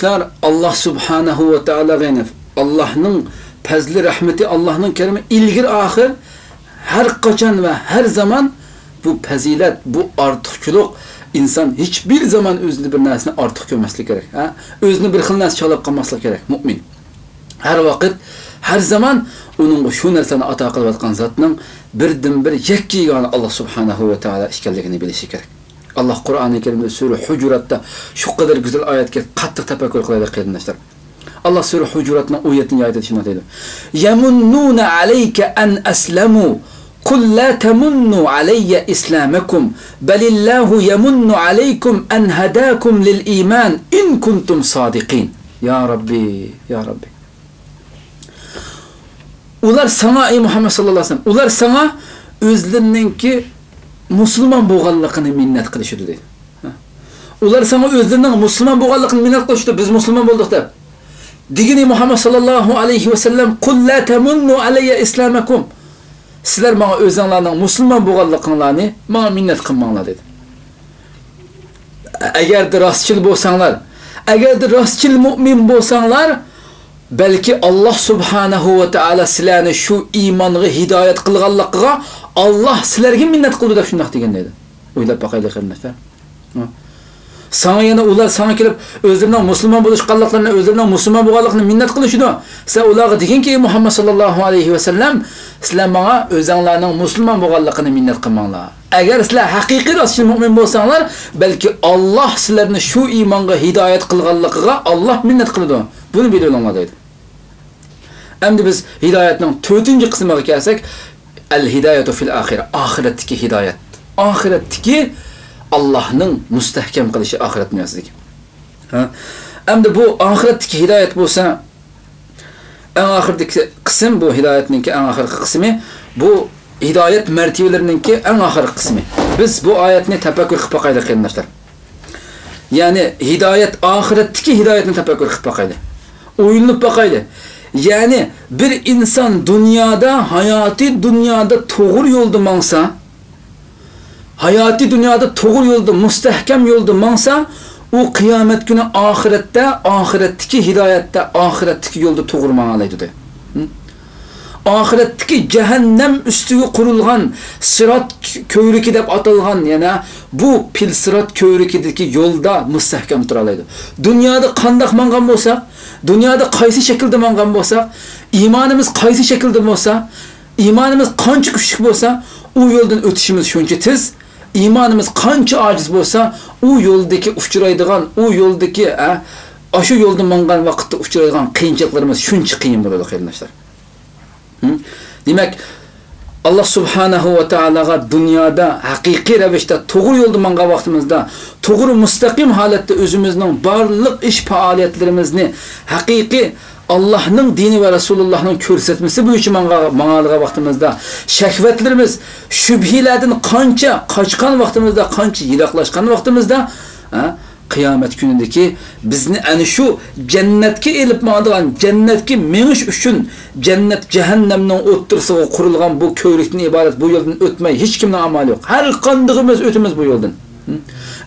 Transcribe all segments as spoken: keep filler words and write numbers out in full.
ئاللاھ سۇبھانەھۇ ۋە تائالاغا، يەنى ئاللاھنىڭ پەزلى، رەھمىتى، ئاللاھنىڭ كەرىمى ئىلگىرى ئاخىر، ھەر قاچان ۋە ھەر زامان بۇ پەزىلەت، بۇ ئارتۇقچىلىق، ئىنسان ھېچبىر زامان ئۆزىدە بىر نەرسىنى ئارتۇق كۆرمەسلىك كېرەك. ھە؟ ئۆزىنى بىر خىل نەرسە چاغلاپ قالماسلىق كېرەك، مۆمىن. ھەر ۋاقىت، ھەر زامان ئۇنىڭغا شۇ نەرسىلەرنى ئاتا قىلىۋاتقان زاتنىڭ بىردىنبىر يەككە يېگانە ئاللاھ سۇبھانەھۇ ۋە تائالا ئىكەنلىكىنى بىلىشى كېرەك. ئاللاھ قۇرئانى كەرىمدە سۈرە ھۇجۇراتتا شۇ قەدەر گۈزەل ئايەتكە قاتتىق تەپەككۇر قىلايلى، قېرىنداشلار. ئاللاھ سۈرە ھۇجۇراتنىڭ ئون يەتتىنچى ئايىتىدە شۇنداق دەيدۇ: يَمُنُّونَ عَلَيْكَ أَنْ أَسْلَمُوا، قُلْ لَا تَمُنُّوا عَلَيَّ إِسْلَامَكُمْ، بَلِ اللَّهُ يَمُنُّ عَلَيْكُمْ أَنْ هَدَاكُمْ لِلْإِيمَانِ إِنْ كُنْتُمْ صَادِقِينَ. يا ربي، يا ربي. ئۇلار ساڭا، ئەي مۇھەممەد ساللاللاھۇ ئەلەيھى ۋەسەللەم، ئۇلار ساڭا ئۆزلىرىنىڭكى مۇسۇلمان بولغانلىقىنى مىننەت قىلىشىدۇ، دەيدۇ. ھە؟ ئۇلار ساڭا ئۆزلىرىنىڭ مۇسۇلمان بولغانلىقىنى مىننەت قىلىشىدۇ، بىز مۇسۇلمان بولدۇق دەپ. دېگىنى مۇھەممەد ساللاللاھۇ ئەلەيھى ۋەسەللەم، قۇل لا تەمۇننۇ ئەلەييە ئىسلامەكۇم. سىلەر ماڭا ئۆزۈڭلارنىڭ مۇسۇلمان بولغانلىقىڭلارنى ماڭا مىننەت قىلماڭلار، دېدى. ئەگەردە راستچىل بولساڭلار، ئەگەردە راستچىل مۇئمىن بولساڭلار، بەلكى ئاللاھ سۇبھانەھۇ ۋە تائالا سىلەرنى شۇ ئىمانغا ھىدايەت قىلغانلىقىغا ئاللاھ سىلەرگە مىننەت قىلىدۇ دەپ شۇنداق دېگەن، دەيدۇ. ئويلاپ باقايلى، قېرىنداشلار. ساڭا يەنە ئۇلار ساڭا كېلىپ، ئۆزلىرىنىڭ مۇسۇلمان بولۇشقانلىقلىرىنى، ئۆزلىرىنىڭ مۇسۇلمان بولغانلىقىنى مىننەت قىلىشىدۇ. سەن ئۇلارغا دېگىنكى، ئەي مۇھەممەد ساللاللاھۇ ئەلەيھى ۋەسەللەم، سىلەر ماڭا ئۆزەڭلارنىڭ مۇسۇلمان بولغانلىقىنى مىننەت قىلماڭلار. ئەگەر سىلەر ھەقىقىي راستچىل مۆمىن بولساڭلار، بەلكى ئاللاھ سىلەرنى شۇ ئىمانغا ھىدايەت قىلغانلىقىغا ئاللاھ مىننەت قىلىدۇ. بۇنى بىلىۋېلىڭلار، دەيدۇ. ئەمدى بىز ھىدايەتنىڭ تۆتىنچى قىسمىغا كەلسەك، ئەل ھىدايەتۇ فىل ئاخىرە، ئاخىرەتتىكى ھىدايەت. ئاخىرەتتىكى ئاللاھنىڭ مۇستەھكەم قىلىشى ئاخىرەت دۇنياسىدىكى. ھە؟ ئەمدى بۇ ئاخىرەتتىكى ھىدايەت بولسا، ئەڭ ئاخىرىدىكى قىسىم، بۇ ھىدايەتنىڭكى ئەڭ ئاخىرقى قىسمى، بۇ ھىدايەت مەرتىۋىلىرىنىڭكى ئەڭ ئاخىرقى قىسمى. بىز بۇ ئايەتنى تەپەككۇر قىلىپ باقايلى، قېرىنداشلار. يەنى ھىدايەت، ئاخىرەتتىكى ھىدايەتنى تەپەككۇر قىلىپ باقايلى. ئويلىنىپ باقايلى. يەنى بىر ئىنسان دۇنيادا، ھاياتىي دۇنيادا توغرا يولدا ماڭسا، ھاياتىي دۇنيادا توغرا يولدا، مۇستەھكەم يولدا ماڭسا، ئۇ قىيامەت كۈنى ئاخىرەتتە، ئاخىرەتتىكى ھىدايەتتە، ئاخىرەتتىكى يولدا توغرا ماڭالايدۇ، دەيدۇ. ھە؟ ئاخىرەتتىكى جەھەننەم ئۈستىگە قۇرۇلغان سىرات كۆۋرۈكى دەپ ئاتالغان يەنە بۇ پىل سىرات كۆۋرۈكىدىكى يولدا مۇستەھكەم تۇرالايدۇ. دۇنيادا قانداق ماڭغان بولساق، دۇنيادا قايسى شەكىلدە ماڭغان بولساق، ئىمانىمىز قايسى شەكىلدە بولسا، ئىمانىمىز قانچە كۈچلۈك بولسا، ئۇ يولدىن ئۆتۈشىمىز شۇنچە تېز. ئىمانىمىز قانچە ئاجىز بولسا، ئۇ يولدىكى ئۇچرايدىغان، ئۇ يولدىكى، ئە، ئاشۇ يولدا ماڭغان ۋاقىتتا ئۇچرايدىغان قىيىنچىلىقلىرىمىز شۇنچە قىيىن بولىدۇ، قېرىنداشلار. ھە؟ دېمەك، ئاللاھ سۇبھانەھۇ ۋە تائالاغا دۇنيادا ھەقىقىي رەۋىشتە توغرا يولدا ماڭغان ۋاقتىمىزدا، توغرا مۇستەقىم ھالەتتە ئۆزىمىزنىڭ بارلىق ئىش پائالىيەتلىرىمىزنى ھەقىقىي ئاللاھنىڭ دىنى ۋە رەسۇلۇللاھنىڭ كۆرسەتمىسى بويىچە ماڭغا-، ماڭالىغان ۋاقتىمىزدا، شەھۋەتلىرىمىز، شۈبھىلەردىن قانچە قاچقان ۋاقتىمىزدا، قانچە يىراقلاشقان ۋاقتىمىزدا، ھە، قىيامەت كۈنىدىكى بىزنى ئەنە شۇ جەننەتكە ئېلىپ ماڭىدىغان، جەننەتكە مېڭىش ئۈچۈن جەننەت جەھەننەمنىڭ ئوتتۇرىسىغا قۇرۇلغان بۇ كۆۋرۈكتىن ئىبارەت بۇ يولدىن ئۆتمەي ھېچكىمنىڭ ئامالى يوق. ھەر قاندىقىمىز ئۆتىمىز بۇ يولدىن. ھە؟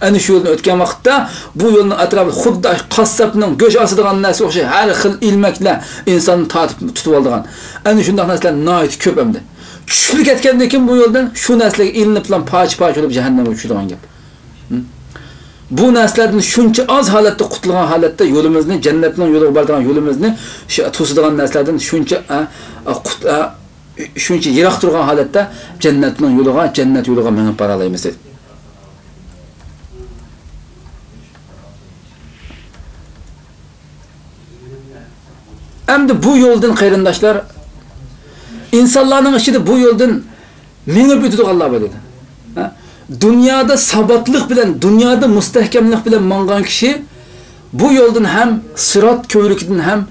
ئەنە شۇ يولدىن ئۆتكەن ۋاقىتتا بۇ يولنىڭ ئەتراپىدا خۇددى قاسساپنىڭ گۆش ئاسىدىغان نەرسىگە ئوخشاش ھەر خىل ئىلمەكلەر ئىنساننى تارتىپ تۇتۇۋالىدىغان. ئەنە شۇنداق نەرسىلەر ناھايىتى كۆپ ئەمدى. چۈشكىلى كەتكەندىن كېيىن بۇ يولدىن شۇ نەرسىلەرگە ئىلىنىپلا پارچە-پارچە بولۇپ جەھەننەمگە چۈشىدىغان گەپ. بۇ نەرسىلەردىن شۇنچە ئاز ھالەتتە قۇتۇلغان ھالەتتە يولىمىزنى، جەننەتنىڭ يولىغا بارىدىغان يولىمىزنى شۇ توسىدىغان نەرسىلەردىن شۇنچە، ئە، ئە، قۇت-، ئە، شۇنچە يىراق تۇرغان ھالەتتە جەننەتنىڭ يولىغا، جەننەت يولىغا مېڭىپ بارالايمىز. ئەمدى بۇ يولدىن، قېرىنداشلار، ئىنسانلارنىڭ ئىچىدە بۇ يولدىن مېڭىپ ئۆتىدىغانلار بار ئىدى. ھە؟ دۇنيادا ساباتلىق بىلەن، دۇنيادا مۇستەھكەملىك بىلەن ماڭغان كىشى بۇ يولدىن ھەم سىرات كۆۋرۈكىدىن ھەم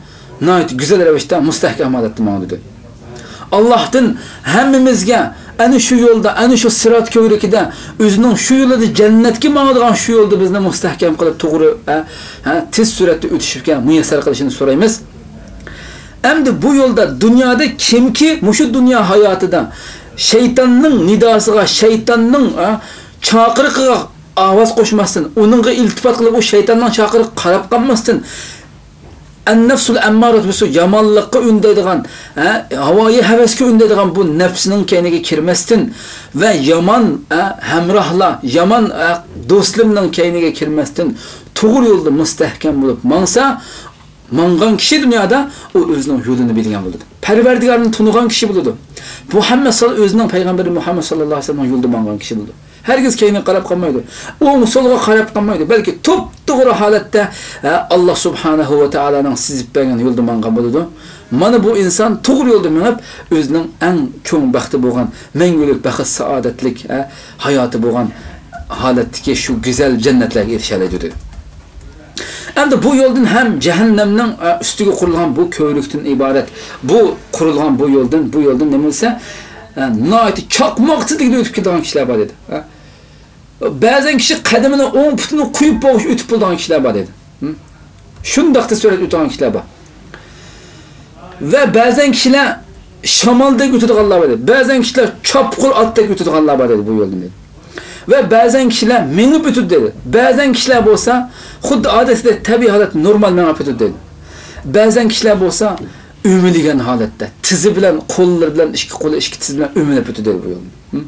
ناھايىتى گۈزەل رەۋىشتە مۇستەھكەم ھالەتتە ماڭىدۇ. ئاللاھتىن ھەممىمىزگە ئەنە شۇ يولدا، ئەنە شۇ سىرات كۆۋرۈكىدە ئۆزىنىڭ شۇ يولىدا جەننەتكە ماڭىدىغان شۇ يولدا بىزنى مۇستەھكەم قىلىپ توغرا، ھە، ھە، تېز سۈرئەتتە ئۆتۈشۈشكە مۇيەسسەر قىلىشىنى سورايمىز. ئەمدى بۇ يولدا دۇنيادا كىمكى مۇشۇ دۇنيا ھاياتىدا شەيتاننىڭ نىداسىغا، شەيتاننىڭ، ھە، چاقىرىقىغا ئاۋاز قوشماستىن، ئۇنىڭغا ئىلتىپات قىلىپ، ئۇ شەيتاننىڭ چاقىرىقىغا قاراپ قالماستىن، ئەن-نەفسۇل ئەممارەتۇ بىسسۇ، يامانلىققا ئۈندەيدىغان، ھە، ھاۋايى ھەۋەسكە ئۈندەيدىغان بۇ نەپسىنىڭ كەينىگە كىرمەستىن ۋە يامان، ھە، ھەمراھلار، يامان، ھە، دوستلىرىنىڭ كەينىگە كىرمەستىن، توغرا يولدا مۇستەھكەم بولۇپ ماڭسا، ماڭغان كىشى دۇنيادا ئۇ ئۆزىنىڭ يولىنى بىلگەن بولىدۇ. پەرۋەردىگارىنى تونۇغان كىشى بولىدۇ. مۇھەممەد سال-، ئۆزىنىڭ پەيغەمبىرى مۇھەممەد ساللاللاھۇ ئەلەيھى ۋەسەللەمنىڭ يولىدا ماڭغان كىشى بولىدۇ. ھەرگىز كەينىگە قاراپ قالمايدۇ. ئوڭ سولغا قاراپ قالمايدۇ. بەلكى توپتوغرا ھالەتتە، ھە، ئاللا سۇبھانەھۇ ۋە تائالانىڭ سىزىپ بەرگەن يولىدا ماڭغان بولىدۇ. مانا بۇ ئىنسان توغرا يولدا مېڭىپ، ئۆزىنىڭ ئەڭ چوڭ بەختى بولغان، مەڭگۈلۈك بەخت، سائادەتلىك، ھە، ھاياتى بولغان ھالەتتىكى شۇ گۈزەل جەننەتلەرگە ئېرىشەلەيدۇ، دېدى. ئەمدى بۇ يولدىن ھەم جەھەننەمنىڭ، ئە، ئۈستىگە قۇرۇلغان بۇ كۆۋرۈكتىن ئىبارەت، بۇ قۇرۇلغان بۇ يولدىن، بۇ يولدىن نېمە دېسە، ئە، ناھايىتى چاقماق تېزلىكىدە ئۆتۈپ كېتىدىغان كىشىلەر بار دېدى. ئە، بەزەن كىشى قەدىمىنى ئوڭ پۇتىنى قويۇپ بولغۇچە ئۆتۈپ بولىدىغان كىشىلەر بار دېدى. ھە؟ شۇنداق تېز سۈرئەتتە ئۆتىدىغان كىشىلەر بار. ۋە بەزەن كىشىلەر شامالدەك ئۆتىدىغانلار بار دېدى. بەزەن كىشىلەر چاپقۇر ئاتتەك ئۆتىدىغانلار بار دېدى بۇ يولدىن دېدى. ۋە بەزەن كىشىلەر مېڭىپ ئۆتىدۇ دېدى. بەزەن كىشىلەر بولسا خۇددى ئادەتتىكىدەك تەبىئىي ھالەتتە نورمال مېڭىپ ئۆتىدۇ دېدى. بەزەن كىشىلەر بولسا ئۆمىلىگەن ھالەتتە، تىزى بىلەن، قوللىرى بىلەن، ئىككى قولى، ئىككى تىزى بىلەن ئۆمىلەپ ئۆتىدۇ دېدى بۇ يولدىن. ھە؟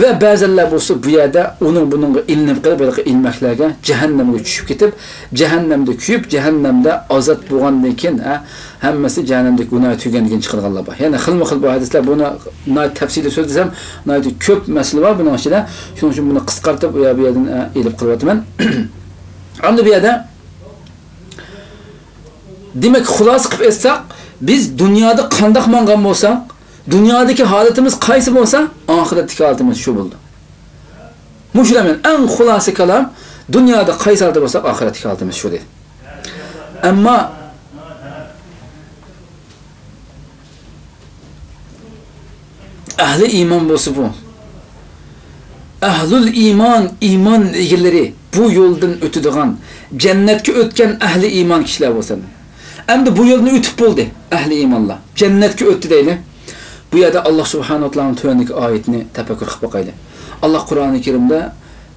ۋە بەزەنلەر بولسا بۇ يەردە ئۇنىڭ بۇنىڭغا ئىلىنىپ قېلىپ، ھېلىقى ئىلمەكلەرگە جەھەننەمگە چۈشۈپ كېتىپ، جەھەننەمدە كۆيۈپ، جەھەننەمدە ئازاد بولغاندىن كېيىن، ھە، ھەممىسى جەھەننەمدىكى گۇناھى تۈگىگەندىن كېيىن چىقىدىغانلار بار. يەنە خىلمۇ خىل بۇ ھەدىسلەر، بۇنى ناھايىتى تەپسىلىي سۆزلىسەم، ناھايىتى كۆپ مەسىلە بار بۇنىڭ ئىچىدە. شۇنىڭ ئۈچۈن بۇنى قىسقارتىپ، ئۇ يەر بۇ يەردىن، ئە، ئېلىپ قىلىۋاتىمەن. ئەمدى بۇ يەردە دېمەك، خۇلاسە قىلىپ ئېيتساق، بىز دۇنيادا قانداق ماڭغان بولساق، دۇنيادىكى ھالىتىمىز قايسى بولسا، ئاخىرەتتىكى ھالىتىمىز شۇ بولىدۇ. مۇشۇلار مەن ئەڭ خۇلاسە كالام، دۇنيادا قايسى ھالەتتە بولساق، ئاخىرەتتىكى ھالىتىمىز شۇ دېدى. ئەمما ئەھلى ئىمان بولسا بۇ. ئەھلۇل ئىمان، ئىمان ئىگىلىرى، بۇ يولدىن ئۆتىدىغان، جەننەتكە ئۆتكەن ئەھلى ئىمان كىشىلەر بولسا. ئەمدى بۇ يولدىن ئۆتۈپ بولدى ئەھلى ئىمانلار. جەننەتكە ئۆتتى دەيلى. بۇ يەردە ئاللا سۇبھانەھۇ ۋە تائالانىڭ تۆۋەندىكى ئايىتىنى تەپەككۇر قىلىپ باقايلى. ئاللا قۇرئانى كەرىمدە،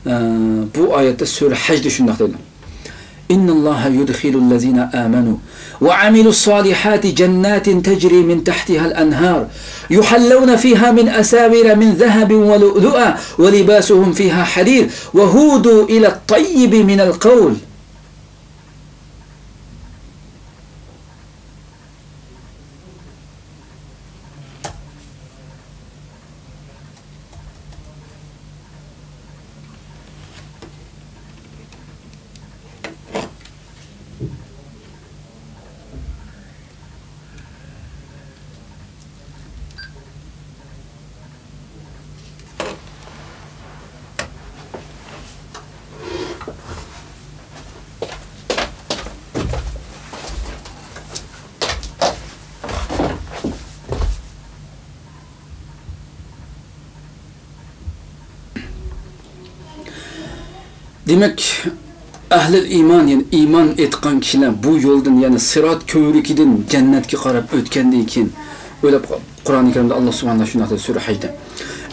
ئە، بۇ ئايەتتە سۈرە ھەجدە شۇنداق دەيدۇ. إن الله يدخل الذين آمنوا وعملوا الصالحات جنات تجري من تحتها الأنهار يحلون فيها من أساور من ذهب ولؤلؤا ولباسهم فيها حرير وهدوا إلى الطيب من القول. دېمەك، ئەھلىل ئىمان، يەنى ئىمان ئېيتقان كىشىلەر بۇ يولدىن، يەنى سىرات كۆۋرۈكىدىن جەننەتكە قاراپ ئۆتكەندىن كېيىن، ئويلاپ، قۇرئانى كەرىمدە ئاللا سۇبھانەھۇ شۇنداق دەيدۇ، سۈرە ھەجدە.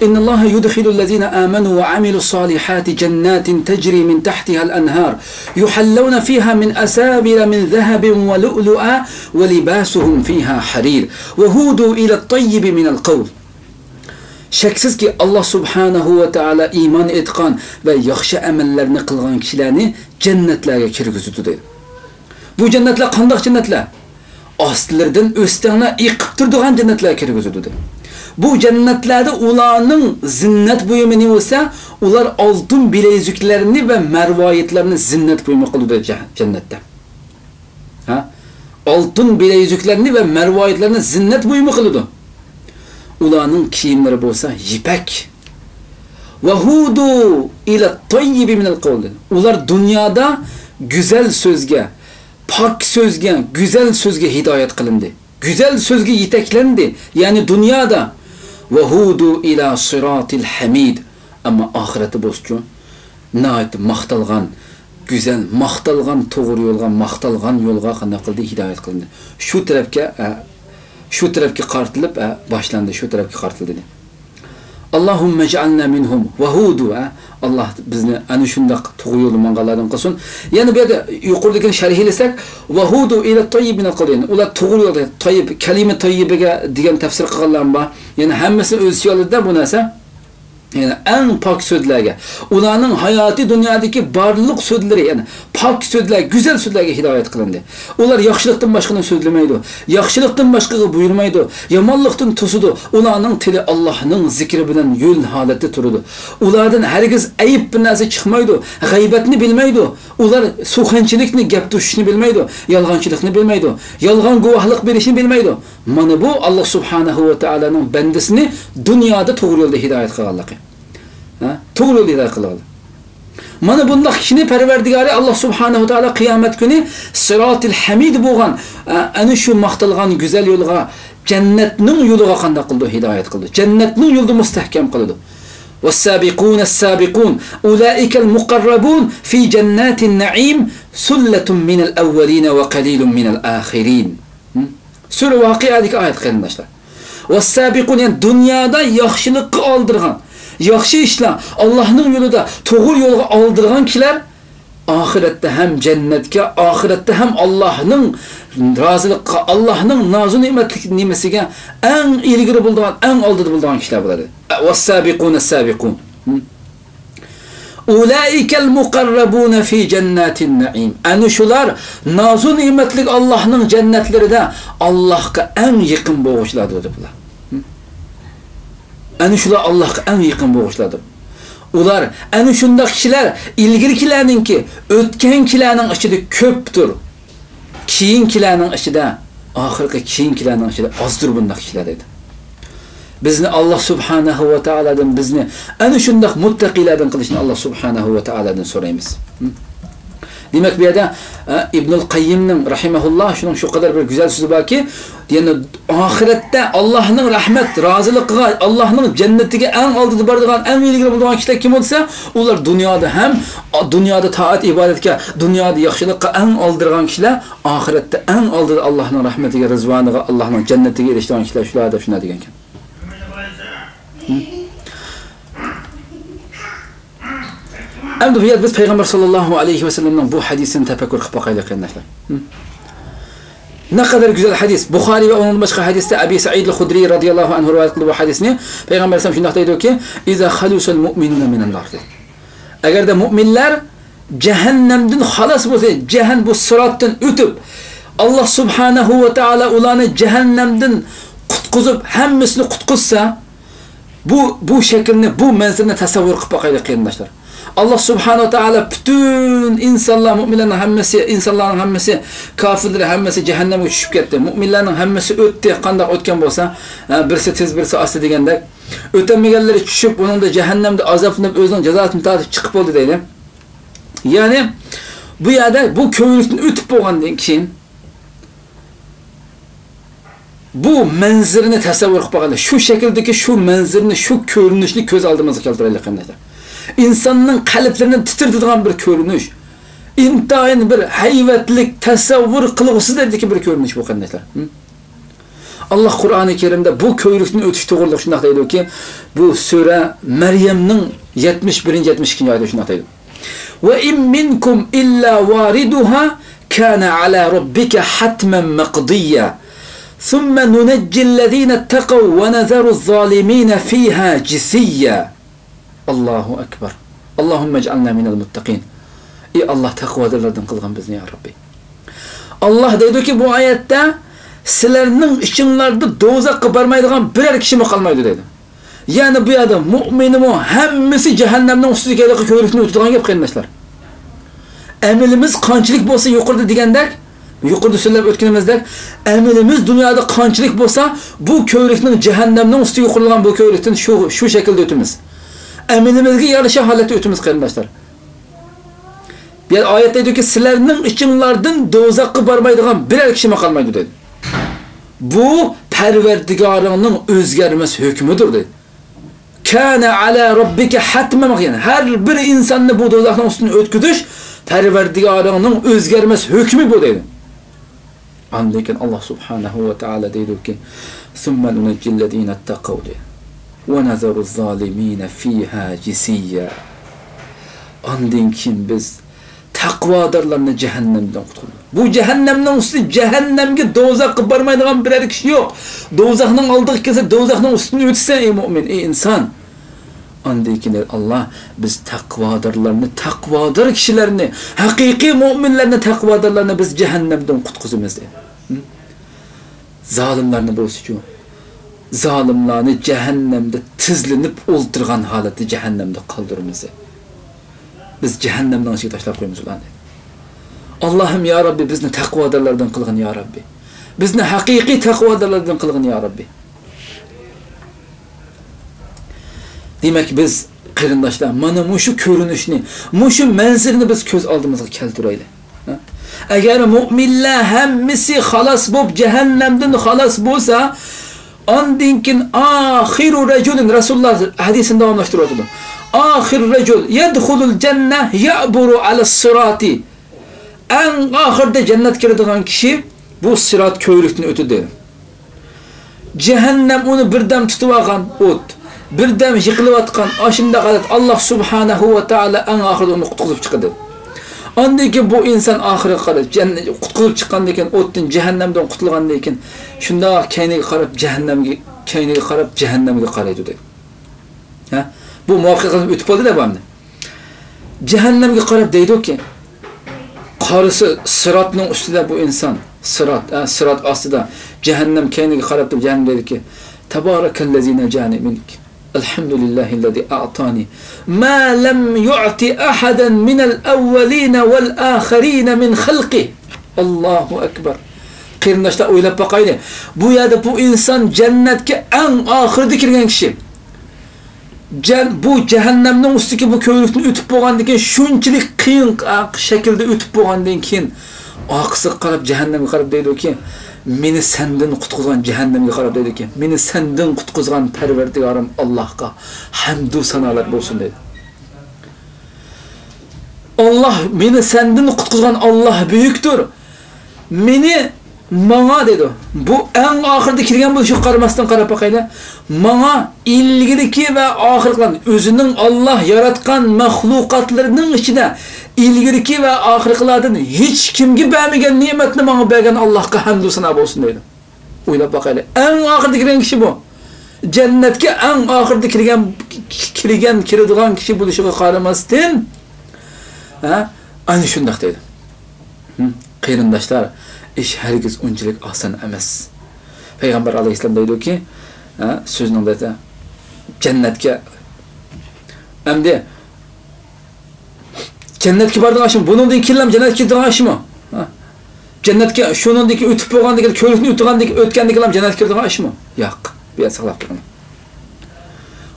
إن الله يدخل الذين آمنوا وعملوا الصالحات جنات تجري من تحتها الأنهار يحلون فيها من أساور من ذهب ولؤلؤا ولباسهم فيها حرير وهدوا إلى الطيب من القول. شەكسىزكى، ئاللا سۇبھانەھۇ ۋە تائالا ئىمان ئېيتقان ۋە ياخشى ئەمەللەرنى قىلغان كىشىلەرنى جەننەتلەرگە كىرگۈزىدۇ دەيدۇ. بۇ جەننەتلەر قانداق جەننەتلەر؟ ئاستلىرىدىن ئۆستەڭلەر ئېقىپ تۇرىدىغان جەننەتلەرگە كىرگۈزىدۇ دەيدۇ. بۇ جەننەتلەردە ئۇلارنىڭ زىننەت بۇيۇمى نېمە بولسا، ئۇلار ئالتۇن بىلەيزۈكلەرنى ۋە مەرۋايىتلەرنى زىننەت بۇيۇمى قىلىدۇ دەيدۇ جە-، جەننەتتە. ھە؟ ئالتۇن بىلەيزۈكلەرنى ۋە مەرۋايىتلەرنى زىننەت بۇيۇمى قىلىدۇ. ئۇلارنىڭ كىيىملىرى بولسا يىپەك. وهدوا إلى الطيب من القول. ئۇلار دۇنيادا گۈزەل سۆزگە، پاك سۆزگە، گۈزەل سۆزگە ھىدايەت قىلىندى. گۈزەل سۆزگە يېتەكلەندى. يەنى دۇنيادا. وهدوا إلى صراط الحميد. ئەمما ئاخىرەتتە بولسىچۇ، ناھايىتى ماختالغان، گۈزەل، ماختالغان توغرا يولغا، ماختالغان يولغا قانداق قىلدى؟ ھىدايەت قىلىندى. شۇ تەرەپكە، ئە، شۇ تەرەپكە قارىتىلىپ، ئە، باشلاندى، شۇ تەرەپكە قارىتىلدى. اللهم اجعلنا منهم وهودوا، ھە؟ ئاللاھ بىزنى ئەنە شۇنداق توغرا يولدا ماڭغانلاردىن قىلسۇن. يەنە بۇ يەردە يۇقىرىدىكىنى شەرھلىسەك، وهودوا إلى الطيب من القول، يەنى ئۇلار توغرا يولدا، تايىب، كەلىمە تايىبىگە دېگەن تەپسىر قىلغانلارمۇ بار. يەنى ھەممىسىنى ئۆز ئىچىگە ئالىدۇ-دە بۇ نەرسە. يەنى ئەڭ پاك سۆزلەرگە، ئۇلارنىڭ ھاياتىي دۇنيادىكى بارلىق سۆزلىرى، يەنى پاك سۆزلەر، گۈزەل سۆزلەرگە ھىدايەت قىلىندى. ئۇلار ياخشىلىقتىن باشقىنى سۆزلىمەيدۇ، ياخشىلىقتىن باشقىغا بۇيرۇمايدۇ، يامانلىقتىن توسىدۇ. ئۇلارنىڭ تىلى ئاللاھنىڭ زىكرى بىلەن يۆل ھالەتتە تۇرىدۇ. ئۇلاردىن ھەرگىز ئەيىب بىر نەرسە چىقمايدۇ، غەيبەتنى بىلمەيدۇ. ئۇلار سۇخەنچىلىكنى، گەپ توشۇشنى بىلمەيدۇ، يالغانچىلىقنى بىلمەيدۇ، يالغان گۇۋاھلىق بېرىشنى بىلمەيدۇ. مانا بۇ، ئاللاھ سۇبھانەھۇ ۋە تائالانىڭ بەندىسىنى دۇنيادا توغرا يولدا ھىدايەت قىلغانلىقى. ھە؟ توغرا يولدا ھىدايەت قىلغانلىقى. مانا بۇنداق كىشىنى پەرۋەردىگارى ئاللاھ سۇبھانەھۇ ۋە تائالا قىيامەت كۈنى سىراتىل ھەمىد بولغان، ئە، ئەنە شۇ ماختالغان گۈزەل يولغا، جەننەتنىڭ يولىغا قانداق قىلىدۇ؟ ھىدايەت قىلىدۇ. جەننەتنىڭ يولىدا مۇستەھكەم قىلىدۇ. والسابقون السابقون أولئك المقربون في جنات النعيم ثلة من الأولين وقليل من الآخرين. ھە؟ سۈرە ۋاقىئەدىكى ئايەت، قېرىنداشلار. ۋەسسابىقۇن، يەنى دۇنيادا ياخشىلىققا ئالدىرغان، ياخشى ئىشلار، ئاللاھنىڭ يولىدا توغرا يولغا ئالدىرغان كىشىلەر ئاخىرەتتە ھەم جەننەتكە، ئاخىرەتتە ھەم ئاللاھنىڭ رازىلىقىغا، ئاللاھنىڭ نازۇ نېمەتلىك نېمىسىگە ئەڭ ئىلگىرى بولىدىغان، ئەڭ ئالدىدا بولىدىغان كىشىلەر بولىدۇ. ۋەسسابىقۇنەسسابىقۇن. ئۇلائىكەل مۇقەررەبۇنە فى جەنناتىن نەئىم. ئەنە شۇلار نازۇ نېمەتلىك ئاللاھنىڭ جەننەتلىرىدە ئاللاھقا ئەڭ يېقىن بولغۇچىلاردۇر، دەپ ئۇلار. ئەنە شۇلار ئاللاھقا ئەڭ يېقىن بولغۇچىلاردۇر. ئۇلار، ئەنە شۇنداق كىشىلەر ئىلگىرىكىلەرنىڭكى، ئۆتكەنكىلەرنىڭ ئىچىدە كۆپتۇر. كېيىنكىلەرنىڭ ئىچىدە، ئاخىرقى كېيىنكىلەرنىڭ ئىچىدە ئازدۇر بۇنداق كىشىلەر، دەيدۇ. بىزنى ئاللاھ سۇبھانەھۇ ۋە تائالادىن بىزنى ئەنە شۇنداق مۇتتەقىيلەردىن قىلىشنى ئاللاھ سۇبھانەھۇ ۋە تائالادىن سورايمىز. ھە؟ دېمەك، بۇ يەردە، ئە، ئىبنۇل قەييىمنىڭ رەھىمەھۇللاھ شۇنىڭ شۇ قەدەر بىر گۈزەل سۆزى باركى، يەنى ئاخىرەتتە ئاللاھنىڭ رەھمەت، رازىلىقىغا، ئاللاھنىڭ جەننىتىگە ئەڭ ئالدىدا بارىدىغان، ئەڭ ئىلگىرى بولىدىغان كىشىلەر كىم بولسا، ئۇلار دۇنيادا ھەم، دۇنيادا تائەت ئىبادەتكە، دۇنيادا ياخشىلىققا ئەڭ ئالدىرىغان كىشىلەر ئاخىرەتتە ئەڭ ئالدىدا ئاللاھنىڭ رەھمىتىگە، رىزۋانىغا، ئاللاھنىڭ جەننىتىگە ئېرىشىدىغان كىشىلەر شۇلار دەپ شۇنداق دېگەنكەن. ئەمدى بۇ يەردە بىز پەيغەمبەر ساللاللاھۇ ئەلەيھى ۋەسەللەمنىڭ بۇ ھەدىسىنى تەپەككۇر قىلىپ باقايلى، قېرىنداشلار. نەقەدەر گۈزەل ھەدىس. بۇخارىي ۋە ئۇنىڭدىن باشقا ھەدىستە ئەبى سەئىدىل خۇدرىي رازىياللاھۇ ئەنھۇ رىۋايەت قىلدى بۇ ھەدىسنى. پەيغەمبەر ئەلەيھىسسالام شۇنداق دەيدۇكى، ئىزا خەلۇسەل مۇئمىنۇنە مىنەن نار، دەيدۇ. ئەگەردە مۇئمىنلار جەھەننەمدىن خالاس بولسا، جەھەن-، بۇ سىراتتىن ئۆتۈپ، ئاللاھ سۇبھانەھۇ ۋە تائالا ئۇلارنى جەھەننەمدىن قۇتقۇزۇپ، ھەممىسىنى قۇتقۇزسا، بۇ، بۇ شەكىلنى، بۇ مەنزىرىنى تەسەۋۋۇر قىلىپ باقايلى، قېرىنداشلار. ئاللاھ سۇبھانەھۇ ۋە تائالا پۈتۈن ئىنسانلار، مۇئمىنلارنىڭ ھەممىسى، ئىنسانلارنىڭ ھەممىسى، كاپىرلار ھەممىسى جەھەننەمگە چۈشۈپ كەتتى. مۇئمىنلارنىڭ ھەممىسى ئۆتتى، قانداق ئۆتكەن بولسا، ھە، بىرسى تېز، بىرسى ئاستا دېگەندەك. ئۆتەلمىگەنلىرى چۈشۈپ، ئۇنىڭدا جەھەننەمدە ئازابلىنىپ، ئۆزىنىڭ جازاسىنى تارتىپ چىقىپ بولدى دەيدۇ. يەنى بۇ يەردە بۇ كۆۋرۈكتىن ئۆتۈپ بولغاندىن كېيىن، بۇ مەنزىرىنى تەسەۋۋۇر قىلىپ باقايلى. شۇ شەكىلدىكى شۇ مەنزىرىنى، شۇ كۆرۈنۈشنى كۆز ئالدىمىزغا كەلتۈرەيلى، قېرىنداشلار. ئىنساننىڭ قەلبلىرىنى تىترىتىدىغان بىر كۆرۈنۈش. ئىنتايىن بىر ھەيۋەتلىك، تەسەۋۋۇر قىلغۇسىز دەرىجىدىكى بىر كۆرۈنۈش بۇ، قېرىنداشلار. ھە؟ ئاللاھ قۇرئانى كەرىمدە بۇ كۆۋرۈكتىن ئۆتۈش توغرىلىق شۇنداق دەيدۇكى، بۇ سۈرە مەريەمنىڭ يەتمىش بىرىنچى، يەتمىش ئىككىنچى ئايىتىدە شۇنداق دەيدۇ. وَإِن مِّنكُمْ إِلَّا وَارِدُهَا كَانَ عَلَى رَبِّكَ حَتْمًا مَّقْضِيًّا ثُمَّ نُنَجِّي الَّذِينَ اتَّقَوْا وَنَذَرُ الظَّالِمِينَ فِيهَا جِثِيًّا. ئاللاھۇ ئەكبەر. ئاللاھۇممە ئىجئەلنا مىنەل مۇتتەقىن. ئى ئاللاھ، تەقۋادارلاردىن قىلغىن بىزنى، يا رەببى. ئاللاھ دەيدۇكى بۇ ئايەتتە، سىلەرنىڭ ئىچىڭلاردا دوزاخقا بارمايدىغان بىرەر كىشىمۇ قالمايدۇ دەيدۇ. يەنى بۇ يەردە مۇئمىنىمۇ ھەممىسى جەھەننەمنىڭ ئۈستىدىكى ھېلىقى كۆۋرۈكتىن ئۆتىدىغان گەپ، قېرىنداشلار. ئەمىلىمىز قانچىلىك بولسا يۇقىرىدا دېگەندەك، يۇقىرىدا سۆزلەپ ئۆتكىنىمىزدەك، ئەمىلىمىز دۇنيادا قانچىلىك بولسا، بۇ كۆۋرۈكنىڭ، جەھەننەمنىڭ ئۈستىگە قۇرۇلغان بۇ كۆۋرۈكتىن شۇ، شۇ شەكىلدە ئۆتىمىز. ئەمىلىمىزگە يارىشا ھالەتتە ئۆتىمىز، قېرىنداشلار. بۇ يەردە ئايەت دەيدۇكى، سىلەرنىڭ ئىچىڭلاردىن دوزاخقا بارمايدىغان بىرەر كىشىمۇ قالمايدۇ دەيدۇ. بۇ پەرۋەردىگارىڭنىڭ ئۆزگەرمەس ھۆكمىدۇر دەيدۇ. كانە ئەلا رەببىكە ھەتمەن، يەنى ھەر بىر ئىنساننى بۇ دوزاخنىڭ ئۈستىدىن ئۆتكۈزۈش پەرۋەردىگارىڭنىڭ ئۆزگەرمەس ھۆكمى بۇ دەيدۇ. ئاندىن كېيىن ئاللاھ سۇبھانەھۇ ۋە تائالا دەيدۇكى، سۇممە نۇنەججىللەزىنە تەقەۋ دەيدۇ. ونذر الظالمين فيها جثيا. ئاندىن كېيىن بىز تەقۋادارلارنى جەھەننەمدىن قۇتقۇزىمىز. بۇ جەھەننەمنىڭ ئۈستى، جەھەننەمگە، دوزاخقا بارمايدىغان بىرەر كىشى يوق. دوزاخنىڭ ئالدىغا كەلسە، دوزاخنىڭ ئۈستىدىن ئۆتىسەن، ئەي مۆمىن، ئەي ئىنسان. ئاندىن كېيىن ئاللا، بىز تەقۋادارلارنى، تەقۋادار كىشىلەرنى، ھەقىقىي مۆمىنلەرنى، تەقۋادارلارنى بىز جەھەننەمدىن قۇتقۇزىمىز، دەيدۇ. ھە؟ زالىملارنى بولسىچۇ؟ زالىملارنى جەھەننەمدە تىزلىنىپ ئولتۇرغان ھالەتتە جەھەننەمدە قالدۇرىمىز. بىز جەھەننەمنىڭ ئىچىگە تاشلاپ قويىمىز ئۇلارنى. ئاللاھىم، يا رەببى، بىزنى تەقۋادارلاردىن قىلغىن، يا رەببى. بىزنى ھەقىقىي تەقۋادارلاردىن قىلغىن، يا رەببى. دېمەك، بىز، قېرىنداشلار، مانا مۇشۇ كۆرۈنۈشنى، مۇشۇ مەنزىرىنى بىز كۆز ئالدىمىزغا كەلتۈرەيلى. ھە؟ ئەگەر مۆمىنلەر ھەممىسى خالاس بولۇپ، جەھەننەمدىن خالاس بولسا، ئاندىن كېيىن ئاخىرۇ رەجۇلىن، رەسۇلۇللا ھەدىسىنى داۋاملاشتۇرۇۋاتىدۇ. ئاخىرۇ رەجۇل يەدخۇلۇل جەننە يەئبۇرۇ ئەلەس سىراتى. ئەڭ ئاخىرىدا جەننەتكە كىرىدىغان كىشى بۇ سىرات كۆۋرۈكتىن ئۆتىدۇ. جەھەننەم ئۇنى بىردەم تۇتۇۋالغان ئوت، بىردەم يىقىلىۋاتقان ئاشۇنداق ھالەت، ئاللا سۇبھانەھۇ ۋە تائالا ئەڭ ئاخىرىدا ئۇنى قۇتقۇزۇپ چىقىدۇ. ئاندىن كېيىن بۇ ئىنسان ئاخىرىغا قاراپ، جەننەت، قۇتقۇزۇپ چىققاندىن كېيىن، ئوتتىن، جەھەننەمدىن قۇتۇلغاندىن كېيىن، شۇنداق كەينىگە قاراپ جەھەننەمگە، كەينىگە قاراپ جەھەننەمگە قارايدۇ دەيدۇ. ھە؟ بۇ مۇۋەپپەقىيەت قىلىپ ئۆتۈپ بولدى دە بۇ ئەمدى. جەھەننەمگە قاراپ دەيدۇكى، قارىسا سىراتنىڭ ئۈستىدە بۇ ئىنسان، سىرات، ھە، سىرات ئاستىدا، جەھەننەم كەينىگە قاراپ تۇرۇپ جەھەننەم دەيدۇكى، تەبارەكەللەزى نەجانى مىنك. ئەلھەمدۇلىللاھىللەزى ئەئتانى ما لەم يۇئتى ئەھەدەن مىنەل ئەۋۋەلىنە ۋەل ئاخىرىنە مىن خەلقى. ئاللاھۇ ئەكبەر. قېرىنداشلار، ئويلاپ باقايلى. بۇ يەردە بۇ ئىنسان جەننەتكە ئەڭ ئاخىرىدا كىرگەن كىشى. جەن-، بۇ جەھەننەمنىڭ ئۈستىدىكى بۇ كۆۋرۈكتىن ئۆتۈپ بولغاندىن كېيىن، شۇنچىلىك قىيىن شەكىلدە ئۆتۈپ بولغاندىن كېيىن، ئارقىسىغا قاراپ، جەھەننەمگە قاراپ دەيدۇكى، مېنى سەندىن قۇتقۇزغان، جەھەننەمگە قاراپ دەيدۇكى، مېنى سەندىن قۇتقۇزغان پەرۋەردىگارىم ئاللاھقا ھەمدۇ سانالار بولسۇن دەيدۇ. ئاللاھ، مېنى سەندىن قۇتقۇزغان ئاللاھ بۈيۈكتۇر. مېنى، ماڭا دەيدۇ. بۇ ئەڭ ئاخىرىدا كىرگەن بولۇشىغا قارىماستىن قاراپ باقايلى. ماڭا ئىلگىرىكى ۋە ئاخىرقىلار، ئۆزىنىڭ ئاللاھ ياراتقان مەخلۇقاتلىرىنىڭ ئىچىدە ئىلگىرىكى ۋە ئاخىرقىلاردىن ھېچكىمگە بەرمىگەن نېمەتنى ماڭا بەرگەن ئاللاھقا ھەمدۇ سانا بولسۇن دەيدۇ. ئويلاپ باقايلى. ئەڭ ئاخىرىدا كىرگەن كىشى بۇ. جەننەتكە ئەڭ ئاخىرىدا كىرگەن، كىرگەن، كىرىدىغان كىشى بولۇشىغا قارىماستىن، ھە، ئەنە شۇنداق دەيدۇ. ھە، قېرىنداشلار، ئىش ھەرگىز ئۇنچىلىك ئاسان ئەمەس. پەيغەمبەر ئەلەيھىسسالام دەيدۇكى، ھە، سۆزنىڭ دەيدۇ، جەننەتكە، ئەمدى جەننەتكە بارىدىغان ئىشمۇ؟ بۇنىڭدىن كېيىنلا جەننەتكە كىرىدىغان ئىشمۇ؟ ھە؟ جەننەتكە شۇنىڭدىن كېيىن ئۆتۈپ بولغاندىن كېيىن، كۆۋرۈكنى ئۆتكەندىن كېيىن جەننەتكە كىرىدىغان ئىشمۇ؟ ياق. بۇ يەردە ساقلاپ تۇرۇڭ.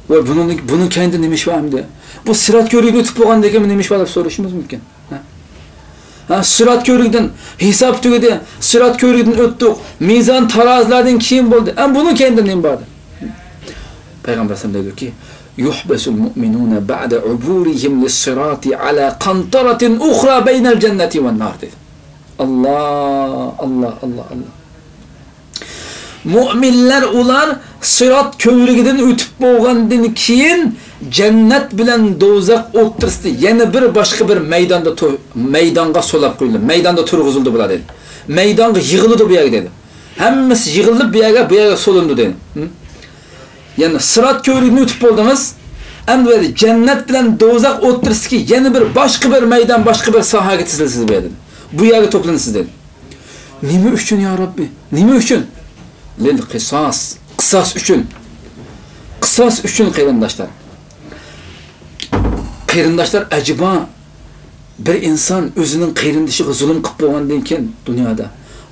ۋاي، بۇنىڭدىن، بۇنىڭ كەينىدە نېمە ئىش بار ئەمدى؟ بۇ سىرات كۆۋرۈكىنى ئۆتۈپ بولغاندىن كېيىن نېمە ئىش بار دەپ سورىشىمىز مۇمكىن. ھە؟ ھە، سىرات كۆۋرۈكىدىن ھېساب تۈگىدى، سىرات كۆۋرۈكىدىن ئۆتتۇق، مىزان تارازىلاردىن كېيىن بولدى. ئەمما بۇنىڭ كەينىدە نېمە بار دەپ. پەيغەمبەر ئەلەيھىسسالام دەيدۇكى، يحبس المؤمنون بعد عبورهم للصراط على قنطرة أخرى بين الجنة والنار دەيدۇ. ئاللا، ئاللا، ئاللا، ئاللا. مۆمىنلەر ئۇلار سىرات كۆۋرۈكىدىن ئۆتۈپ بولغاندىن كېيىن، جەننەت بىلەن دوزاخ ئوتتۇرىسىدا يەنە بىر باشقا بىر مەيداندا تۇر-، مەيدانغا سولاپ قويۇلىدۇ. مەيداندا تۇرغۇزۇلىدۇ بۇلار دەيدۇ. مەيدانغا يىغىلىدۇ بۇ يەرگە دەيدۇ. ھەممىسى يىغىلىپ بۇ يەرگە، بۇ يەرگە سولىنىدۇ دەيدۇ. ھە؟ يەنى سىرات كۆۋرۈكىنى ئۆتۈپ بولدىڭىز. ئەمدى بۇ يەردە جەننەت بىلەن دوزاخ ئوتتۇرىسىدىكى يەنە بىر باشقا بىر مەيدان، باشقا بىر ساھەگە تىزىلىسىز بۇ يەردىن. بۇ يەرگە توپلىنىسىز دەيدۇ. نېمە ئۈچۈن يا رەببى؟ نېمە ئۈچۈن؟ لىل قىساس. قىساس ئۈچۈن. قىساس ئۈچۈن قېرىنداشلار. قېرىنداشلار، ئەجەبا بىر ئىنسان ئۆزىنىڭ قېرىندىشىغا زۇلۇم قىلىپ بولغاندىن كېيىن دۇنيادا،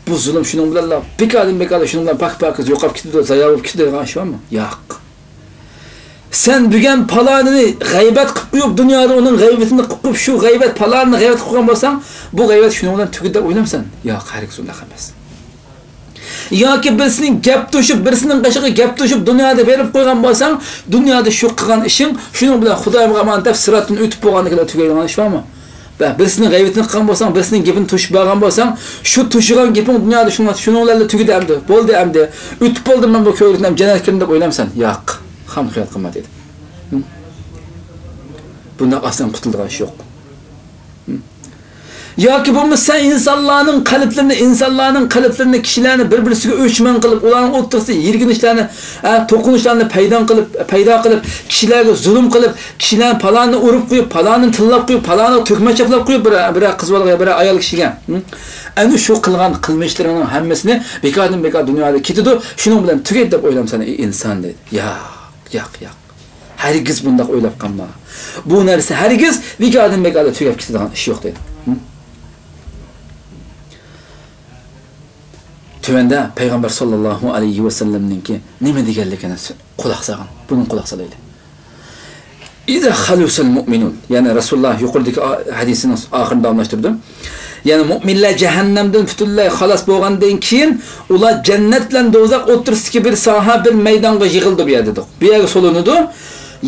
بۇ زۇلۇم شۇنىڭ بىلەنلا بىكاردىن بىكاردا شۇنىڭ بىلەن پاك-پاكىز يوقاپ كېتىدۇ، زايا بولۇپ كېتىدۇ دەيدىغان ئىش بارمۇ؟ ياق. سەن بۈگۈن پالانىنى غەيۋەت قىلىپ قويۇپ، دۇنيادا ئۇنىڭ غەيۋىتىنى قىلىپ قويۇپ، شۇ غەيۋەت، پالانىنى غەيۋەت قىلىپ قويغان بولساڭ، بۇ غەيۋەت شۇنىڭ بىلەن تۈگىدى دەپ ئويلامسەن؟ ياق، ھەرگىز ئۇنداق ئەمەس. ياكى بىرسىنىڭ گەپ توشۇپ، بىرسىنىڭ قېشىغا گەپ توشۇپ، دۇنيادا بېرىپ قويغان بولساڭ، دۇنيادا شۇ قىلغان ئىشىڭ شۇنىڭ بىلەن خۇدايىمغا ئامانەت دەپ سىراتتىن ئۆتۈپ بولغاندىن كېيىن تۈگەيدىغان ئىش بارمۇ؟ ۋە بىرسىنىڭ غەيۋىتىنى قىلغان بولساڭ، بىرسىنىڭ گېپىنى توشۇپ بەرگەن بولساڭ، شۇ توشۇغان گېپىڭ دۇنيادا شۇنىڭ، شۇنىڭ بىلەنلا تۈگىدى ئەمدى، بولدى ئەمدى، ئۆتۈپ بولدۇم مەن بۇ كۆۋرۈكتىن، ئەمدى جەننەتكە كىردىم دەپ ئويلامسەن؟ ياق. خام خىيال قىلما دېدى. ھە؟ بۇنداق ئاسان قۇتۇلىدىغان ئىش يوق. ھە؟ ياكى بولمىسا سەن ئىنسانلارنىڭ قەلبلىرىنى، ئىنسانلارنىڭ قەلبلىرىنى، كىشىلەرنى بىر-بىرسىگە ئۆچمەن قىلىپ، ئۇلارنىڭ ئوتتۇرىسىدا يىرگىنىشلەرنى، ھە، توقۇنۇشلارنى پەيدا قىلىپ، پەيدا قىلىپ، كىشىلەرگە زۇلۇم قىلىپ، كىشىلەرنى پالاننى ئۇرۇپ قويۇپ، پالاننى تىللاپ قويۇپ، پالاننى تۆكمە چاپلاپ قويۇپ، بىر، بىر قىز بالىغا، بىر ئايال كىشىگە. ھە؟ ئەنە شۇ قىلغان قىلمىشلىرىڭنىڭ ھەممىسىنى بىكاردىن بىكار دۇنيادا كېتىدۇ، شۇنىڭ بىلەن تۈگەيدۇ دەپ ئويلامسەن، ئەي ئىنسان دەيدۇ. ياق، ياق، ياق. ھەرگىز بۇنداق ئويلاپ قالما. بۇ نەرسە ھەرگىز بىكاردىن بىكاردا تۈگەپ كېتىدىغان ئىش يوق دەيدۇ. ھە؟ تۆۋەندە پەيغەمبەر ساللاللاھۇ ئەلەيھى ۋەسەللەمنىڭكى نېمە دېگەنلىكىنى قۇلاق سالغىن. بۇنىڭغا قۇلاق سالايلى. ئىزا خەلۇسەل مۇئمىنۇن. يەنى رەسۇلۇللا يۇقىرىدىكى ئا-، ھەدىسىنىڭ ئاخىرىنى داۋاملاشتۇردۇم. يەنى مۇئمىنلار جەھەننەمدىن پۈتۈنلەي خالاس بولغاندىن كېيىن، ئۇلار جەننەت بىلەن دوزاخ ئوتتۇرىسىدىكى بىر ساھە، بىر مەيدانغا يىغىلىدۇ بۇ يەردە دەيدۇ. بۇ يەرگە سولىنىدۇ.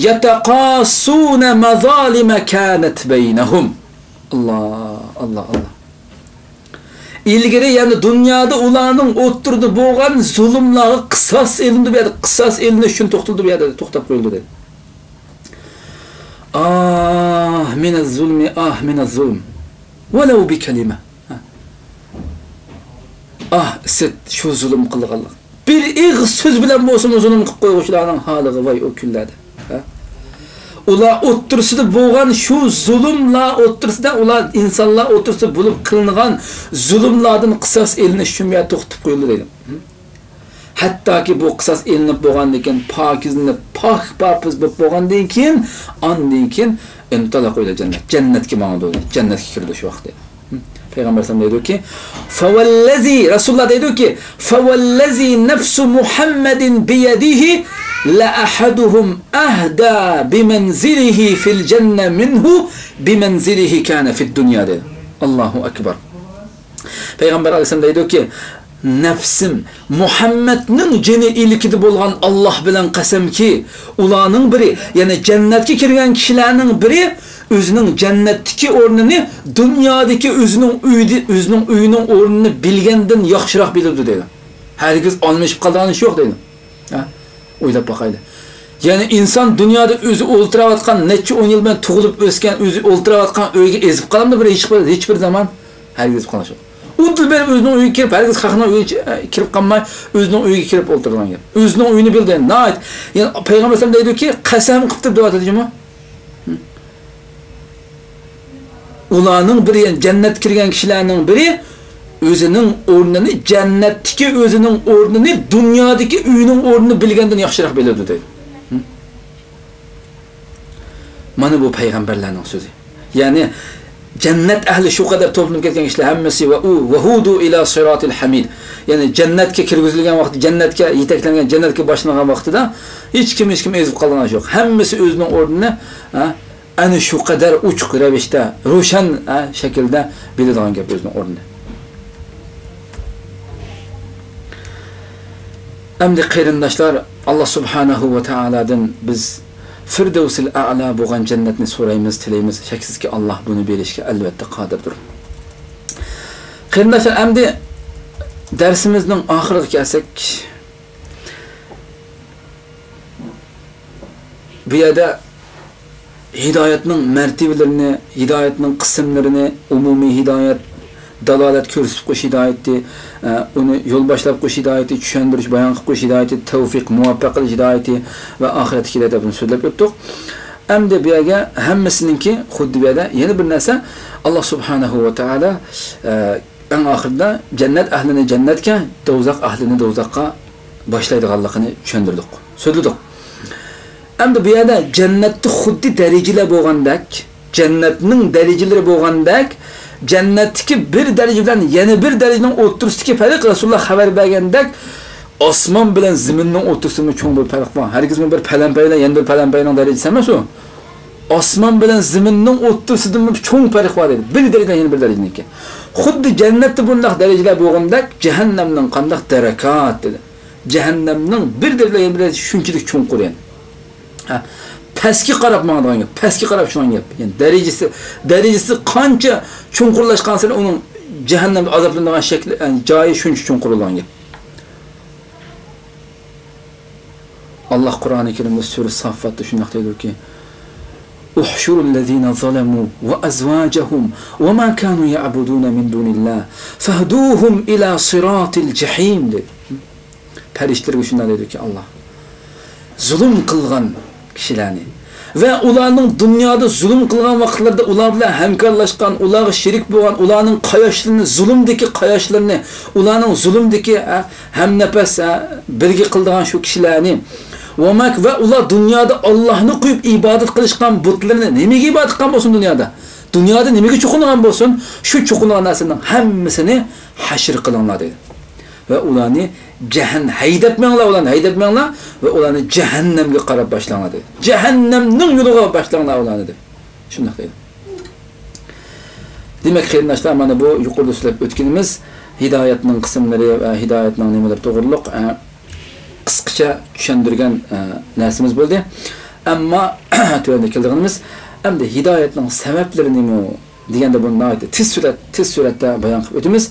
يەتەقاسۇنە مەزالىمە كانەت بەينەھۇم. ئاللا، ئاللا، ئاللا. ئىلگىرى، يەنى دۇنيادا ئۇلارنىڭ ئوتتۇرىدا بولغان زۇلۇملارغا قىساس ئېلىندى بۇ يەردە. قىساس ئېلىنىش ئۈچۈن توختىلىدۇ بۇ يەردە، توختاپ قويۇلدى دەيدۇ. ئاھ مىنەز زۇلمى، ئاھ مىنەز زۇلم. ۋەلەۋ بىكەلىمە. ھە. ئاھ، ئىسىت، شۇ زۇلۇم قىلغانلىق. بىر ئېغىز سۆز بىلەن بولسىمۇ زۇلۇم قىلىپ قويغۇچىلارنىڭ ھالىغا ۋاي ئۇ كۈنلەردە. ھە؟ ئۇلار ئوتتۇرىسىدا بولغان شۇ زۇلۇملار ئوتتۇرىسىدا، ئۇلار ئىنسانلار ئوتتۇرىسىدا بولۇپ قىلىنغان زۇلۇملاردىن قىساس ئېلىنىش ئۈچۈن بۇ يەردە توختىتىپ قويۇلدى دەيدۇ. ھەتتاكى بۇ قىساس ئېلىنىپ بولغاندىن كېيىن، پاكىزلىنىپ، پاك-پاپىز بولۇپ بولغاندىن كېيىن، ئاندىن كېيىن ئىنتالىق ئىلە جەننەت. جەننەتكە ماڭىدۇ. جەننەتكە كىرىدۇ شۇ ۋاقىتتا. پەيغەمبەر ئەلەيھىسسالام دەيدۇكى، فەۋەللەزى، رەسۇلۇللا دەيدۇكى، فەۋەللەزى نەفسۇ مۇھەممەدىن بىيەدىھى لەئەھەدۇھۇم ئەھدا بىمەنزىلىھى فىل جەننە مىنھۇ بىمەنزىلىھى كانە فىد دۇنيا دەيدۇ. ئاللاھۇ ئەكبەر. پەيغەمبەر ئەلەيھىسسالام دەيدۇكى، نەپسىم مۇھەممەدنىڭ جېنى ئىلكىدە بولغان ئاللاھ بىلەن قەسەمكى، ئۇلارنىڭ بىرى، يەنى جەننەتكە كىرگەن كىشىلەرنىڭ بىرى ئۆزىنىڭ جەننەتتىكى ئورنىنى دۇنيادىكى ئۆزىنىڭ ئۆيىدە، ئۆزىنىڭ ئۆيىنىڭ ئورنىنى بىلگەندىن ياخشىراق بىلىدۇ دەيدۇ. ھەرگىز ئالمىشىپ قالىدىغان ئىش يوق دەيدۇ. ھە؟ ئويلاپ باقايلى. يەنى ئىنسان دۇنيادا ئۆزى ئولتۇراۋاتقان، نەچچە ئون يىل بىلەن تۇغۇلۇپ ئۆسكەن، ئۆزى ئولتۇراۋاتقان ئۆيگە ئېزىپ قالامدۇ بىر ھېچ بىر، ھېچ بىر زامان؟ ھەرگىز قالمايدۇ. ئۇدۇل بېرىپ ئۆزىنىڭ ئۆيىگە كىرىپ، ھەرگىز خەقنىڭ ئۆيىگە كىرىپ قالماي، ئۆزىنىڭ ئۆيىگە كىرىپ ئولتۇرىدىغان گەپ. ئۆزىنىڭ ئۆيىنى بىلدى. ناھايىتى. يەنى پەيغەمبەر ئەلەيھىسسالام دەيدۇكى، قەسەم قىپتۇ دەۋاتىدۇ جۇمۇ. ئۇلارنىڭ بىرى، يەنى جەننەتكە كىرگەن كىشىلەرنىڭ بىرى ئۆزىنىڭ ئورنىنى، جەننەتتىكى ئۆزىنىڭ ئورنىنى دۇنيادىكى ئۆيىنىڭ ئورنىنى بىلگەندىن ياخشىراق بىلىدۇ دەيدۇ. مانا بۇ پەيغەمبەرلەرنىڭ سۆزى. يەنى جەننەت ئەھلى شۇ قەدەر توپلىنىپ كەتكەن كىشىلەر ھەممىسى ۋە ئۇ ۋەھۇدۇ ئىلا سىراتىل ھەمىد. يەنى جەننەتكە كىرگۈزۈلگەن ۋاقىت، جەننەتكە يېتەكلەنگەن، جەننەتكە باشلانغان ۋاقتىدا ھېچكىم، ھېچكىم ئېزىپ قالغان يوق. ھەممىسى ئۆزىنىڭ ئورنىنى، ھە، ئەنە شۇ قەدەر ئوچۇق رەۋىشتە، روشەن، ھە، شەكىلدە بىلىدىغان گەپ ئۆزىنىڭ ئورنىنى. ئەمدى قېرىنداشلار، ئاللا سۇبھانەھۇ ۋە تائالادىن بىز فىردەۋسىل ئەئلا بولغان جەننەتنى سورايمىز، تىلەيمىز. شەكسىزكى، ئاللا بۇنى بېرىشكە ئەلۋەتتە قادىردۇر. قېرىنداشلار، ئەمدى دەرسىمىزنىڭ ئاخىرىغا كەلسەك، بۇ يەردە ھىدايەتنىڭ مەرتىۋىلىرىنى، ھىدايەتنىڭ قىسىملىرىنى، ئومۇمىي ھىدايەت، دالالەت كۆرسىتىپ قويۇش ھىدايىتى، ئە، ئۇنى يول باشلاپ قويۇش ھىدايىتى، چۈشەندۈرۈش، بايان قىلىپ قويۇش ھىدايىتى، تەۋفىق، مۇۋەپپەق قىلىش ھىدايىتى ۋە ئاخىرەتتىكى ھىدايەت ھەققىدە سۆزلەپ ئۆتتۇق. ئەمدى بۇ يەرگە ھەممىسىنىڭكى خۇددى بۇ يەردە يەنە بىر نەرسە، ئاللا سۇبھانەھۇ ۋە تائالا، ئە، ئەڭ ئاخىرىدا جەننەت ئەھلىنى جەننەتكە، دوزاخ ئەھلىنى دوزاخقا باشلايدىغانلىقىنى چۈشەندۈردۇق، سۆزلىدۇق. ئەمدى بۇ يەردە جەننەتتە خۇددى دەرىجىلەر بولغاندەك، جەننەتنىڭ دەرىجىلىرى بولغاندەك، جەننەتتىكى بىر دەرىجە بىلەن يەنە بىر دەرىجىنىڭ ئوتتۇرىسىدىكى پەرق، رەسۇلۇللا خەۋەر بەرگەندەك، ئاسمان بىلەن زېمىننىڭ ئوتتۇرىسىدىمۇ چوڭ بىر پەرق بار. ھەرگىزمۇ بىر پەلەمپەي بىلەن يەنە بىر پەلەمپەينىڭ دەرىجىسى ئەمەس ئۇ. ئاسمان بىلەن زېمىننىڭ ئوتتۇرىسىدىمۇ چوڭ پەرق بار دەيدۇ. بىر دەرىجىدىن يەنە بىر دەرىجىنىڭكى. خۇددى جەننەتتە بۇنداق دەرىجىلەر بولغاندەك، جەھەننەمنىڭ قانداق دەرەكات دېدى. جەھەننەمنىڭ بىر دەرىجىلەر يەنە بىر دەرىجە شۇنچىلىك چوڭقۇر يەنى. ھە، پەسكە قاراپ ماڭىدىغان گەپ، پەسكە قاراپ شۇڭا گەپ. يەنى دەرىجىسى، دەرىجىسى قانچە چوڭقۇرلاشقانسېرى ئۇنىڭ جەھەننەمدە ئازابلىنىدىغان شەكلى، يەنى جايى شۇنچە چوڭقۇر بولىدىغان گەپ. ئاللاھ قۇرئانى كەرىمدە سۈرە ساففاتتا شۇنداق دەيدۇكى، احشروا الذين ظلموا وأزواجهم وما كانوا يعبدون من دون الله فاهدوهم إلى صراط الجحيم دەيدۇ. پەرىشتىلەرگە شۇنداق دەيدۇكى ئاللاھ، زۇلۇم قىلغان كىشىلەرنى ۋە ئۇلارنىڭ دۇنيادا زۇلۇم قىلغان ۋاقىتلىرىدا ئۇلار بىلەن ھەمكارلاشقان، ئۇلارغا شېرىك بولغان، ئۇلارنىڭ قاياشلىرىنى، زۇلۇمدىكى قاياشلىرىنى، ئۇلارنىڭ زۇلۇمدىكى، ھە، ھەمنەپەس، ھە، بىرگە قىلىدىغان شۇ كىشىلەرنى، ۋە ماك-، ۋە ئۇلار دۇنيادا ئاللاھنى قويۇپ ئىبادەت قىلىشقان بۇتلىرىنى، نېمىگە ئىبادەت قىلغان بولسۇن دۇنيادا؟ دۇنيادا نېمىگە چوقۇنغان بولسۇن؟ شۇ چوقۇنغان نەرسىنىڭ ھەممىسىنى ھەشر قىلىڭلار دەيدۇ. ۋە ئۇلارنى جەھەن-، ھەيدەپ مېڭىڭلار، ئۇلارنى ھەيدەپ مېڭىڭلار ۋە ئۇلارنى جەھەننەمگە قاراپ باشلاڭلار دەيدۇ. جەھەننەمنىڭ يولىغا باشلاڭلار ئۇلارنى دەيدۇ. شۇنداق دەيدۇ. دېمەك، قېرىنداشلار، مانا بۇ يۇقىرىدا سۆزلەپ ئۆتكىنىمىز ھىدايەتنىڭ قىسىملىرى ۋە ھىدايەتنىڭ نېمىلىرى توغرۇلۇق، ئە، قىسقىچە چۈشەندۈرگەن، ئە، نەرسىمىز بولدى. ئەمما تۆۋەندە كېلىدىغىنىمىز، ئەمدى ھىدايەتنىڭ سەۋەبلىرى نېمە دېگەندە، بۇنى ناھايىتى تېز سۈرئەت، تېز سۈرئەتتە بايان قىلىپ ئۆتىمىز.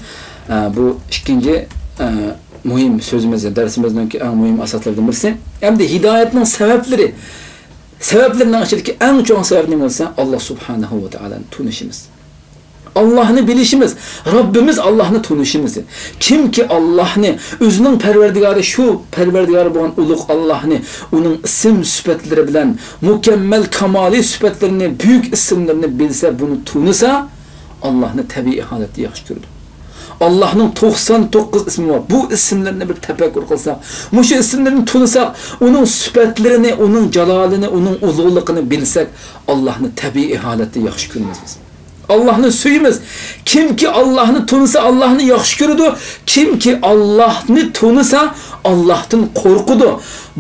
ئە، بۇ ئىككىنچى، ئە، مۇھىم سۆزىمىز، دەرسىمىزنىڭكى ئەڭ مۇھىم ئاساسلىرىدىن بىرسى. ئەمدى ھىدايەتنىڭ سەۋەبلىرى، سەۋەبلىرىنىڭ ئىچىدىكى ئەڭ چوڭ سەۋەب نېمە دېسە، ئاللاھ سۇبھانەھۇ ۋە تائالانى تونۇشىمىز. ئاللاھنى بىلىشىمىز، رەببىمىز ئاللاھنى تونۇشىمىز. كىمكى ئاللاھنى، ئۆزىنىڭ پەرۋەردىگارى، شۇ پەرۋەردىگارى بولغان ئۇلۇغ ئاللاھنى، ئۇنىڭ ئىسىم سۈپەتلىرى بىلەن، مۇكەممەل كامالىي سۈپەتلىرىنى، بۈيۈك ئىسىملىرىنى بىلسە، بۇنى تونۇسا، ئاللاھنى تەبىئىي ھالەتتە ياخشى كۆرىدۇ. ئاللاھنىڭ توقسان توققۇز ئىسمى بار. بۇ ئىسىملىرىنى بىر تەپەككۇر قىلساق، مۇشۇ ئىسىملىرىنى تونۇساق، ئۇنىڭ سۈپەتلىرىنى، ئۇنىڭ جالالىنى، ئۇنىڭ ئۇلۇغلۇقىنى بىلسەك، ئاللاھنى تەبىئىي ھالەتتە ياخشى كۆرىمىز بىز. ئاللاھنى سۆيىمىز. كىمكى ئاللاھنى تونۇسا، ئاللاھنى ياخشى كۆرىدۇ. كىمكى ئاللاھنى تونۇسا، ئاللاھتىن قورقىدۇ.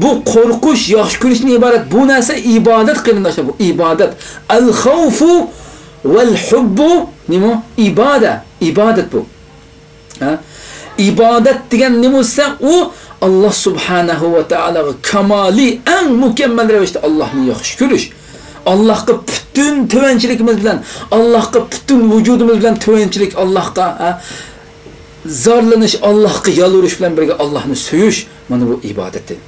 بۇ قورقۇش ياخشى كۆرۈشتىن ئىبارەت. بۇ نەرسە ئىبادەت، قېرىنداشلار، بۇ ئىبادەت. ئەل خەۋفۇ ۋەل ھۇببۇ نېمە؟ ئىبادە. ئىبادەت بۇ. ھە؟ ئىبادەت دېگەن نېمە دېسە، ئۇ ئاللاھ سۇبھانەھۇ ۋە تائالاغا كامالىي، ئەڭ مۇكەممەل رەۋىشتە ئاللاھنى ياخشى كۆرۈش. ئاللاھقا پۈتۈن تۆۋەنچىلىكىمىز بىلەن، ئاللاھقا پۈتۈن ۋۇجۇدىمىز بىلەن تۆۋەنچىلىك، ئاللاھقا، ھە، زارلىنىش، ئاللاھقا يالۋۇرۇش بىلەن بىرگە ئاللاھنى سۆيۈش، مانا بۇ ئىبادەتتىن.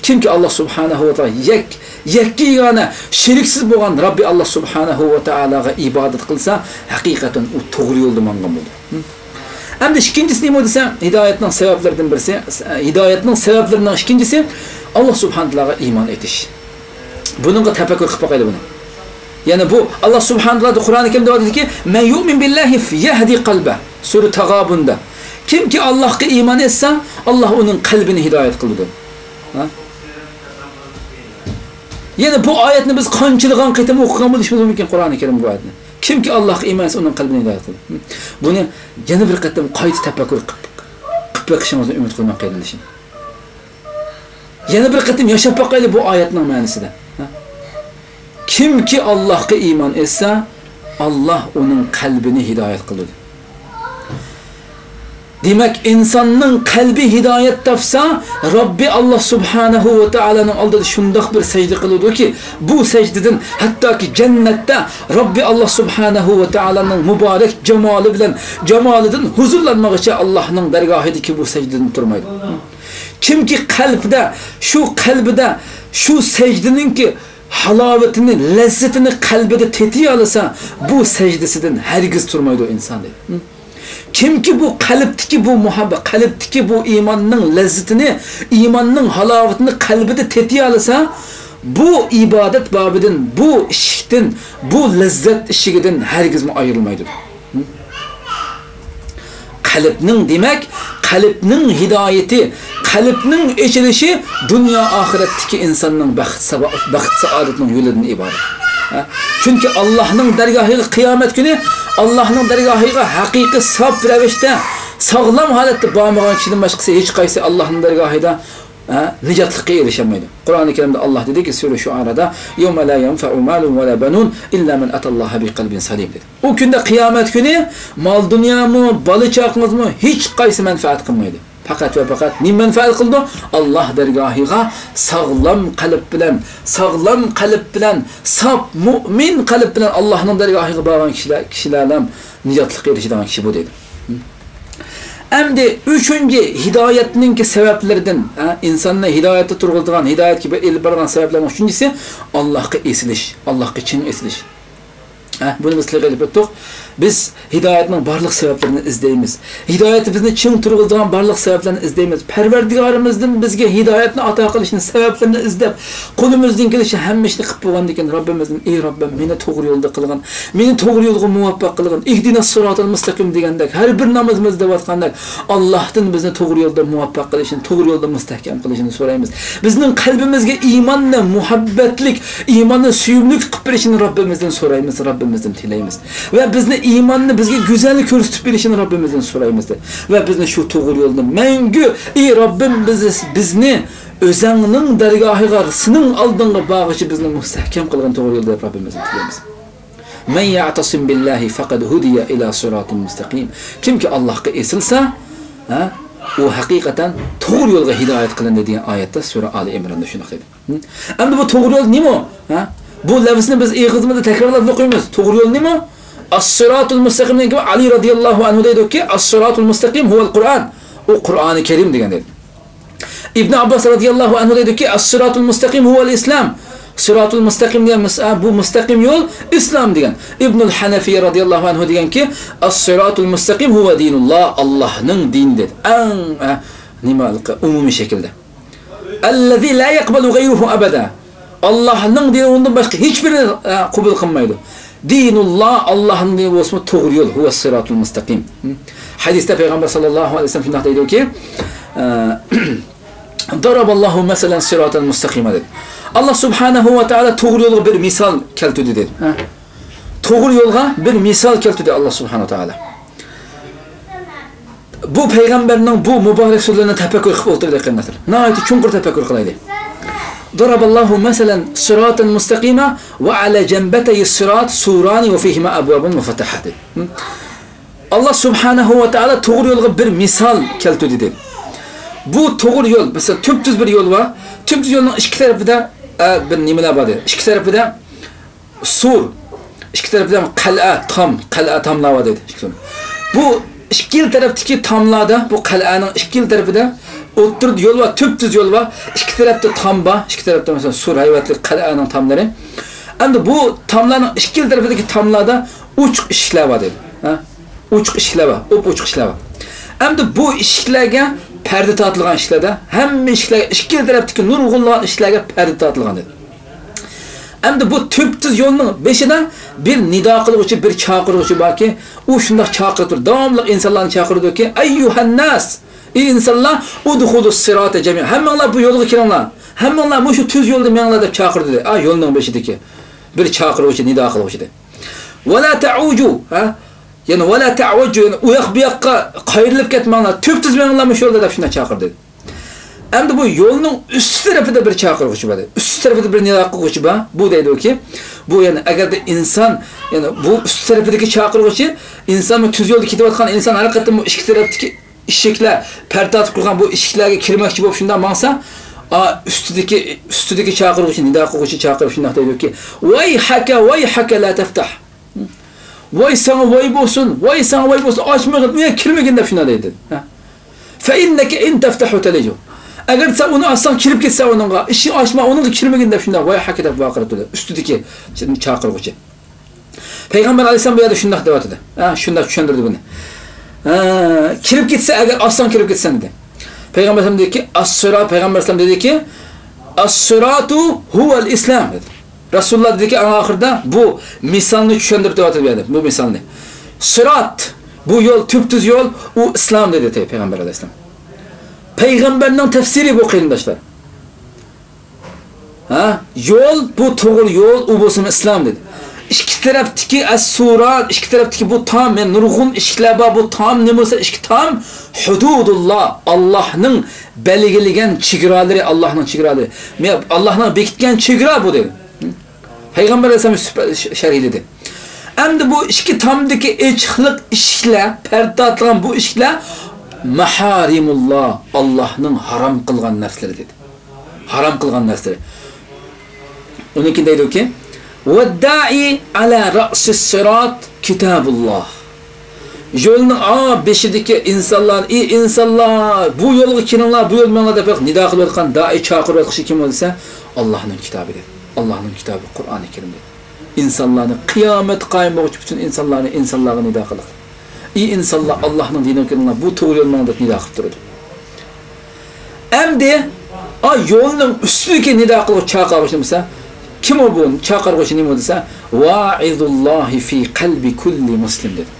كىمكى ئاللاھ سۇبھانەھۇ ۋە تائالا يەك-، يەككە يېگانە، شېرىكسىز بولغان رەببى ئاللاھ سۇبھانەھۇ ۋە تائالاغا ئىبادەت قىلسا، ھەقىقەتەن ئۇ توغرا يولدا ماڭغان بولىدۇ. ئەمدى ئىككىنچىسى نېمە دېسە، ھىدايەتنىڭ سەۋەبلىرىدىن بىرسى، ھىدايەتنىڭ سەۋەبلىرىنىڭ ئىككىنچىسى، ئاللاھ سۇبھانەھۇ ۋە تائالاغا ئىمان ئېتىش. بۇنىڭغا تەپەككۇر قىلىپ باقايلى بۇنى. يەنى بۇ ئاللاھ سۇبھانەھۇ ۋە تائالا قۇرئانى كەرىمدە دەيدۇكى، مەن يۇئمىن بىللاھى يەھدى قەلبە. سۈرە تاغابۇندا. كىمكى ئاللاھقا ئىمان ئېتسە، ئاللاھ ئۇنىڭ قەلبىنى ھىدايەت قىلىدۇ. ھە؟ يەنى بۇ ئايەتنى بىز قانچىلىغان قېتىم ئوقۇغان بولۇشىمىز مۇمكىن، قۇرئانى كەرىم بۇ ئايەتنى. كىمكى ئاللاھقا ئىمان ئېتسە، ئۇنىڭ قەلبىنى ھىدايەت قىلىدۇ. بۇنى يەنە بىر قېتىم قايتا تەپەككۇر قىپ، قىپ بېقىشىڭىزنى ئۈمىد قىلىمەن، قېرىندىشىم. يەنە بىر قېتىم ياشاپ باقايلى بۇ ئايەتنىڭ مەنىسىدە. ھە؟ كىمكى ئاللاھقا ئىمان ئېتسە، ئاللاھ ئۇنىڭ قەلبىنى ھىدايەت قىلىدۇ. دېمەك، ئىنساننىڭ قەلبى ھىدايەت تاپسا، رەببى ئاللاھ سۇبھانەھۇ ۋە تائالانىڭ ئالدىدا شۇنداق بىر سەجدە قىلىدۇكى، بۇ سەجدىدىن ھەتتاكى جەننەتتە رەببى ئاللاھ سۇبھانەھۇ ۋە تائالانىڭ مۇبارەك جامالى بىلەن، جامالىدىن ھۇزۇرلانمىغىچە ئاللاھنىڭ دەرگاھىدىكى بۇ سەجدىدىن تۇرمايدۇ. كىمكى قەلبىدە، شۇ قەلبىدە، شۇ سەجدىنىڭكى ھالاۋىتىنى، لەززىتىنى قەلبىدە تېتىيالىسا، بۇ سەجدىسىدىن ھەرگىز تۇرمايدۇ ئىنسان، دەيدۇ. كىمكى بۇ قەلبتىكى بۇ مۇھەببەت، قەلبتىكى بۇ ئىماننىڭ لەززىتىنى، ئىماننىڭ ھالاۋىتىنى قەلبىدە تېتىيالىسا، بۇ ئىبادەت بابىدىن، بۇ ئىشىكتىن، بۇ لەززەت ئىشىكىدىن ھەرگىزمۇ ئايرىلمايدۇ. قەلبنىڭ، دېمەك، قەلبنىڭ ھىدايىتى، قەلبنىڭ ئېچىلىشى دۇنيا ئاخىرەتتىكى ئىنساننىڭ بەخت ساۋا-، بەخت سائادىتىنىڭ يولىدىن ئىبارەت. ھە؟ چۈنكى ئاللاھنىڭ دەرگاھىغا قىيامەت كۈنى، ئاللاھنىڭ دەرگاھىغا ھەقىقىي ساپ رەۋىشتە، ساغلام ھالەتتە بارمىغان كىشىدىن باشقىسى ھېچقايسى ئاللاھنىڭ دەرگاھىدا ھە، نىجاتلىققا ئېرىشەلمەيدۇ. قۇرئانى كەرىمدە ئاللاھ دېدىكى، سۈرە شۇئارەدا، يَوْمَ لَا يَنْفَعُ مَالٌ وَلَا بَنُونَ إِلَّا مَنْ أَتَى اللَّهَ بِقَلْبٍ سَلِيمٍ دېدى. ئۇ كۈندە، قىيامەت كۈنى، مال-دۇنيامۇ، بالا-چاقىڭىزمۇ، ھېچقايسى مەنپەئەت قىلمايدۇ. پەقەت ۋە پەقەت نېمە مەنپەئەت قىلىدۇ؟ ئاللاھ دەرگاھىغا ساغلام قەلب بىلەن، ساغلام قەلب بىلەن، ساپ مۇئمىن قەلب بىلەن ئاللاھنىڭ دەرگاھىغا بارغان كىشىلەر، كىشىلەرلا نىجاتلىققا ئېرىشىدىغان كىشى بۇ دەيدۇ. ئەمدى ئۈچىنچى ھىدايەتنىڭكى سەۋەبلىرىدىن، ھە، ئىنساننى ھىدايەتتە تۇرغۇزىدىغان، ھىدايەتكە ئېلىپ بارىدىغان سەۋەبلەرنىڭ ئۈچىنچىسى، ئاللاھقا ئېسىلىش، ئاللاھقا چىڭ ئېسىلىش. ھە، بۇنى بىز تىلغا ئېلىپ ئۆتتۇق. بىز ھىدايەتنىڭ بارلىق سەۋەبلىرىنى ئىزدەيمىز. ھىدايەت بىزنى چىڭ تۇرغۇزىدىغان بارلىق سەۋەبلەرنى ئىزدەيمىز. پەرۋەردىگارىمىزدىن بىزگە ھىدايەتنى ئاتا قىلىشنى سەۋەبلىرىنى ئىزدەپ، قولىمىزدىن كېلىشىچە ھەممە ئىشنى قىلىپ بولغاندىن كېيىن، رەببىمىزدىن، ئى رەببىم، مېنى توغرا يولدا قىلغىن، مېنى توغرا يولغا مۇۋەپپەق قىلغىن، ئىھدىنەس سىراتەل مۇستەقىم دېگەندەك، ھەر بىر نامىزىمىزدا دەۋاتقاندەك، ئاللاھتىن بىزنى توغرا يولدا مۇۋەپپەق قىلىشىنى، توغرا يولدا مۇستەھكەم قىلىشىنى سورايمىز. بىزنىڭ قەلبىمىزگە ئىماننى مۇھەببەتلىك، ئىماننى سۆيۈملۈك قىلىپ بېرىشىنى رەببىمىزدىن سورايمىز، رەببىمىزدىن تىلەيمىز. ۋە بىزنى ئىماننى بىزگە گۈزەل كۆرسىتىپ بېرىشىنى رەببىمىزدىن سورايمىز، دەپ. ۋە بىزنى شۇ توغرا يولدا مەڭگۈ، ئى رەببىم، بىز، بىزنى ئۆزەڭنىڭ دەرگاھىغا، سېنىڭ ئالدىڭغا بارغۇچە بىزنى مۇستەھكەم قىلغىن توغرا يولدا، دەپ رەببىمىزدىن تىلەيمىز. مەن يەئتەسىم بىللاھى فەقەد ھۇدىيە ئىلا سىراتىن مۇستەقىم. كىمكى ئاللاھقا ئېسىلسا، ھە، ئۇ ھەقىقەتەن توغرا يولغا ھىدايەت قىلىندى، دېگەن ئايەتتە سۈرە ئالى ئىمراندا شۇنداق دېدى. ھە؟ ئەمدى بۇ توغرا يول نېمە؟ ھە؟ بۇ لەۋزنى بىز ئېغىزىمىزدا تەكرارلاپ ئوقۇيمىز. توغرا يول نېمە؟ ئەس-سىراتۇل مۇستەقىمدىن كېيىن ئەلى رەزىياللاھۇ ئەنھۇ دەيدۇكى، ئەس-سىراتۇل مۇستەقىم ھۇۋەل قۇرئان. ئۇ قۇرئانى كەرىم دېگەن دەيدۇ. ئىبن ئابباس رەزىياللاھۇ ئەنھۇ دەيدۇكى، ئەس-سىراتۇل مۇستەقىم ھۇۋەل ئىسلام. سىراتۇل مۇستەقىم دېگەن مەس-، ئە، بۇ مۇستەقىم يول ئىسلام دېگەن. ئىبنۇل ھەنەفىيە رەزىياللاھۇ ئەنھۇ دېگەنكى، ئەس-سىراتۇل مۇستەقىم ھۇۋە دىنۇللا، ئاللاھنىڭ دىنى دېدى. ئەڭ، ئە، نېمە، ئومۇمىي شەكىلدە. ئەللەزى لا يەقبەلۇ غەيرۇھۇ ئەبەدە. ئاللاھنىڭ دىنى ئۇنىڭدىن باشقا ھېچ بىرى، ئە، قوبۇل قىلمايدۇ. دىنۇللا، ئاللاھنىڭ دىنى بولسىمۇ توغرا يول، ھۇۋە سىراتۇل مۇستەقىم. ھەدىستە پەيغەمبەر ساللاللاھۇ ئەلەيھى ۋەسەللەم شۇنداق دەيدۇكى، ئە، ضرب الله مثلا صراطا مستقيما دېدى. ئاللا سۇبھانەھۇ ۋە تائالا توغرا يولغا بىر مىسال كەلتۈردى دېدى. ھە؟ توغرا يولغا بىر مىسال كەلتۈردى ئاللا سۇبھانەھۇ ۋە تائالا. بۇ پەيغەمبەرنىڭ بۇ مۇبارەك سۆزلىرىنى تەپەككۇر قىلىپ ئولتۇردى، قېرىنداشلار. ناھايىتى چوڭقۇر تەپەككۇر قىلايلى. ضرب الله مثلا صراطا مستقيما وعلى جنبتي الصراط سوران وفيهما أبواب مفتحة دېدى. ئاللا سۇبھانەھۇ ۋە تائالا توغرا يولغا بىر مىسال كەلتۈردى دېدى. بۇ توغرا يول، مەسىلەن، تۈپتۈز بىر يول بار. تۈپتۈز يولنىڭ ئىككى تەرىپىدە، ئە، بىر نېمىلەر بار دېدى. ئىككى تەرىپىدە سۇر، ئىككى تەرەپتە قەلئە، تام، قەلئە، تاملار بار دېدى. بۇ ئىككىلا تەرەپتىكى تاملاردا، بۇ قەلئەنىڭ ئىككىلا تەرىپىدە ئوتتۇرىدا يول بار، تۈپتۈز يول بار، ئىككى تەرەپتە تام بار، ئىككى تەرەپتە، مەسىلەن، سۇر ھەيۋەتلىك قەلئەنىڭ تاملىرى. ئەمدى بۇ تاملارنىڭ ئىككىلا تەرىپىدىكى تاملاردا ئوچۇق ئىشىكلەر بار دېدى. ھە؟ ئوچۇق ئىشىكلەر بار، ئوپئوچۇق ئىشىكلەر بار. ئەمدى بۇ ئىشىكلەرگە پەردە تارتىلغان ئىشىكلەردە، ھەممە ئىشىكلەرگە، ئىككىلا تەرەپتىكى نۇرغۇنلىغان ئىشىكلەرگە پەردە تارتىلغان دېدى. ئەمدى بۇ تۈپتۈز يولنىڭ بېشىدا بىر نىدا قىلغۇچى، بىر چاقىرغۇچى باركى، ئۇ شۇنداق چاقىرىپ تۇرىدۇ، داۋاملىق ئىنسانلارنى چاقىرىدۇكى، ئەييۇھەنناس، ئى ئىنسانلار، ئۇدخۇلۇس سىراتە جەمىئا، ھەممىڭلار بۇ يولغا كىرىڭلار، ھەممىڭلار مۇشۇ تۈز يولدا مېڭىڭلار دەپ چاقىرىدۇ. ئا، يولنىڭ بېشىدىكى بىر چاقىرغۇچى، نىدا قىلغۇچى دە. ۋەلا تەئۇجۇ، ھە؟ يەنى ۋەلا تەئۋەججۇ، يەنى ئۇ ياق بۇ ياققا قايرىلىپ كەتمەڭلار، تۈپتۈز مېڭىڭلار مۇشۇ يولدا دەپ شۇنداق چاقىردى. ئەمدى بۇ يولنىڭ ئۈستى تەرىپىدە بىر چاقىرغۇچى بار دەيدۇ. ئۈستى تەرىپىدە بىر نىدا قىلغۇچى بار. بۇ دەيدۇكى، بۇ يەنى ئەگەردە ئىنسان، يەنى بۇ ئۈستى تەرىپىدىكى چاقىرغۇچى، ئىنسان بۇ تۈز يولدا كېتىۋاتقان ئىنسان ھەر قېتىم بۇ ئىككى تەرەپتىكى ئىشىكلەر، پەردە تارتىپ قويغان بۇ ئىشىكلەرگە كىرمەكچى بولۇپ شۇنداق ماڭسا، ئا، ئۈستىدىكى، ئۈستىدىكى چاقىرغۇچى، نىدا قىلغۇچى چاقىرىپ شۇنداق دەيدۇكى، ۋەيھەكە، ۋەيھەكە لا تەفتەھ. ۋاي ساڭا ۋاي بولسۇن، ۋاي ساڭا ۋاي بولسۇن، ئاچمىغىن، ئۇ يەرگە كىرمىگىن دەپ شۇنداق دەيدۇ. ھە. فەئىننەكە ئىن تەفتەھۇ تەلىجۇ. ئەگەر سەن ئۇنى ئاچساڭ، كىرىپ كەتسەڭ ئۇنىڭغا، ئىشىكنى ئاچما، ئۇنىڭغا كىرمىگىن دەپ شۇنداق ۋەيھەكە دەپ ۋارقىراپ تۇردى ئۈستىدىكى چاقىرغۇچى. پەيغەمبەر ئەلەيھىسسالام بۇ يەردە شۇنداق دەۋاتىدۇ. ھە، شۇنداق چۈشەندۈردى بۇنى. ھە، كىرىپ كەتسە، ئەگەر ئاچساڭ كىرىپ كەتسەن دېدى. پەيغەمبەر ئەلەيھىسسالام دېدىكى، ئەس-سىرا-، پەيغەمبەر ئەلەيھىسسالام دېدىكى، ئەس-سىراتۇ ھۇۋەل ئىسلام دېدى. رەسۇلۇللا دېدىكى، ئەڭ ئاخىرىدا بۇ مىسالنى چۈشەندۈرۈپ دەۋاتىدۇ بۇ يەردە، بۇ مىسالنى. سىرات، بۇ يول، تۈپتۈز يول، ئۇ ئىسلام دېدى پەيغەمبەر ئەلەيھىسسالام. پەيغەمبەرنىڭ تەپسىرى بۇ، قېرىنداشلار. ھە؟ يول، بۇ توغرا يول، ئۇ بولسىمۇ ئىسلام دېدى. ئىككى تەرەپتىكى ئەس-سۇرا، ئىككى تەرەپتىكى بۇ تام، يەنى نۇرغۇن ئىشىكلەر بار، بۇ تام نېمە بولسا، ئىككى تام، ھۇدۇدۇللا، ئاللاھنىڭ بەلگىلىگەن چېگرالىرى، ئاللاھنىڭ چېگرالىرى. مە-، ئاللاھنىڭ بېكىتكەن چېگرا بۇ دېدى. پەيغەمبەر ئەلەيھىسسالام سۈپە-، ش-، شەرھلىدى. ئەمدى بۇ ئىككى تامدىكى ئېچىقلىق ئىشىكلەر، پەردە تارتىلغان بۇ ئىشىكلەر مەھارىمۇللا، ئاللاھنىڭ ھارام قىلغان نەرسىلىرى دېدى. ھارام قىلغان نەرسىلىرى. ئۇنىڭ كېيىن دەيدۇكى، ۋەددائى ئەلا رەئسىس سىرات كىتابۇللا. يولنىڭ ئا بېشىدىكى ئىنسانلار، ئى ئىنسانلار، بۇ يولغا كىرىڭلار، بۇ يولغا مېڭىڭلار دەپ نىدا قىلىۋاتقان، دائىي چاقىرىۋاتقۇچى كىم بولسا، ئاللاھنىڭ كىتابى دېدى. ئاللاھنىڭ كىتابى قۇرئانى كەرىم دېدى. ئىنسانلارنى، قىيامەت قايىم بولغۇچە پۈتۈن ئىنسانلارنى ئىنسانلارغا نىدا قىلىدۇ. ئى ئىنسانلار، ئاللاھنىڭ دىنىغا كىرىڭلار، بۇ توغرا يول مېڭىڭ دەپ نىدا قىلىپ تۇرىدۇ. ئەمدى، ئا، يولنىڭ ئۈستىدىكى نىدا قىلغۇچى چاقىرغۇچى نېمە دېسە، كىم ئۇ بۇ چاقىرغۇچى نېمە دېسە، ۋائىزۇللاھى فى قەلبى كۇللى مۇسلىم دېدى.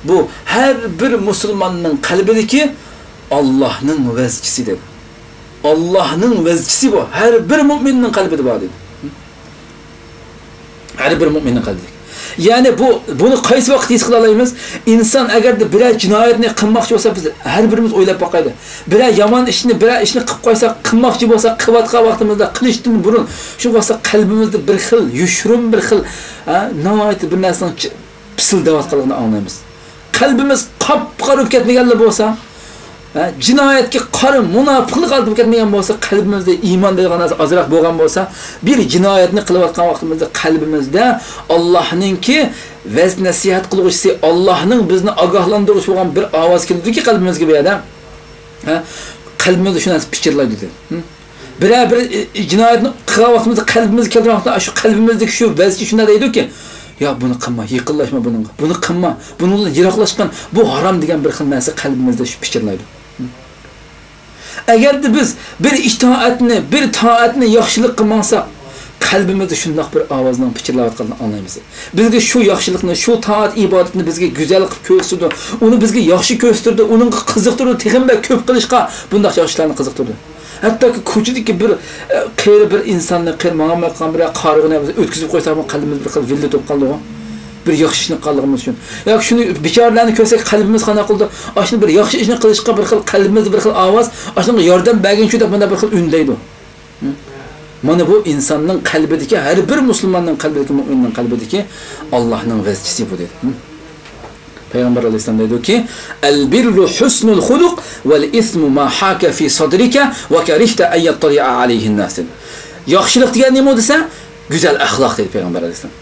بۇ ھەر بىر مۇسۇلماننىڭ قەلبىدىكى ئاللاھنىڭ ۋەزچىسى دېدى. ئاللاھنىڭ ۋەزچىسى بۇ، ھەر بىر مۇئمىننىڭ قەلبىدە بار دېدى. ھەر بىر مۇئمىننىڭ قەلبىدە. يەنى بۇ، بۇنى قايسى ۋاقىت ھېس قىلالايمىز؟ ئىنسان ئەگەردە بىرەر جىنايەتنى قىلماقچى بولسا، بىز ھەر بىرىمىز ئويلاپ باقايلى. بىرەر يامان ئىشنى، بىرەر ئىشنى قىلىپ قويساق، قىلماقچى بولساق، قىلىۋاتقان ۋاقتىمىزدا قىلىشتىن بۇرۇن، شۇ ۋاقىتتا قەلبىمىزدە بىر خىل يوشۇرۇن، بىر خىل، ھە، ناھايىتى بىر نەرسىنىڭ چ-، پىسىلداۋاتقانلىقىنى ئاڭلايمىز. قەلبىمىز قاپقارا بولۇپ كەتمىگەنلا بولسا، ھە، جىنايەتكە قارا مۇناپىقلىق ئارتىپ كەتمىگەن بولسا، قەلبىمىزدە ئىمان دەيدىغان نەرسە ئازراق بولغان بولسا، بىر جىنايەتنى قىلىۋاتقان ۋاقتىمىزدا قەلبىمىزدە ئاللاھنىڭكى ۋەز نەسىھەت قىلغۇچىسى، ئاللاھنىڭ بىزنى ئاگاھلاندۇرغۇچى بولغان بىر ئاۋاز كېلىدۇكى قەلبىمىزگە بۇ يەردە، ھە، قەلبىمىزدە شۇ نەرسە پىچىرلايدۇ دېدى. ھە؟ بىرەر بىر، ئى، ئى، جىنايەتنى قىلغان ۋاقتىمىزدا قەلبىمىزگە كەلتۈرگەن ۋاقىتتا، شۇ قەلبىمىزدىكى شۇ ۋەزچى شۇنداق دەيدۇكى، يا، بۇنى قىلما، يېقىنلاشما بۇنىڭغا، بۇنى قىلما، بۇنىڭدىن يىراقلاشقىن، بۇ ھارام دېگەن بىر خىل نەرسە قەلبىمىزدە شۇ پىچىرلايدۇ. ئەگەردە بىز بىر ئىتائەتنى، بىر تائەتنى، ياخشىلىققا ماڭساق، قەلبىمىزدە شۇنداق بىر ئاۋازنىڭ پىچىرلاۋاتقانلىقىنى ئاڭلايمىز. بىزگە شۇ ياخشىلىقنى، شۇ تائەت ئىبادەتنى بىزگە گۈزەل قىلىپ كۆرسىتىدۇ، ئۇنى بىزگە ياخشى كۆرسىتىدۇ، ئۇنىڭغا قىزىقتۇرىدۇ، تېخىمۇ بەك كۆپ قىلىشقا بۇنداق ياخشىلارنى قىزىقتۇرىدۇ. ھەتتاكى كوچىدىكى بىر، ئە، قېرى بىر ئىنساننى، قېرى ماڭالمايۋاتقان بىرەر قارىغۇنى ئۆتكۈزۈپ قويساقمۇ، قەلبىمىز بىر خىل ۋىللىتىپ قالىدىغۇ. بىر ياخشى ئىشنى قىلغىنىمىز ئۈچۈن. ياكى شۇنى بىچارىلەرنى كۆرسەك، قەلبىمىز قانداق قىلىدۇ؟ ئاشۇنى بىر ياخشى ئىشنى قىلىشقا بىر خىل قەلبىمىزدە بىر خىل ئاۋاز، ئاشۇنىڭغا ياردەم بەرگىنچۇ دەپ مانا بىر خىل ئۈندەيدۇ. مانا بۇ ئىنساننىڭ قەلبىدىكى، ھەر بىر مۇسۇلماننىڭ قەلبىدىكى، مۇئمىننىڭ قەلبىدىكى ئاللاھنىڭ ۋەزچىسى بۇ دېدى. پەيغەمبەر ئەلەيھىسسالام دەيدۇكى، «البر حسن الخلق والإثم ما حاك في صدرك وكرهت أن يطلع عليه الناس» دېدى. ياخشىلىق دېگەن نېمە دېسە، گۈزەل ئەخلاق دېدى پەيغەمبەر ئەلەيھىسسالام.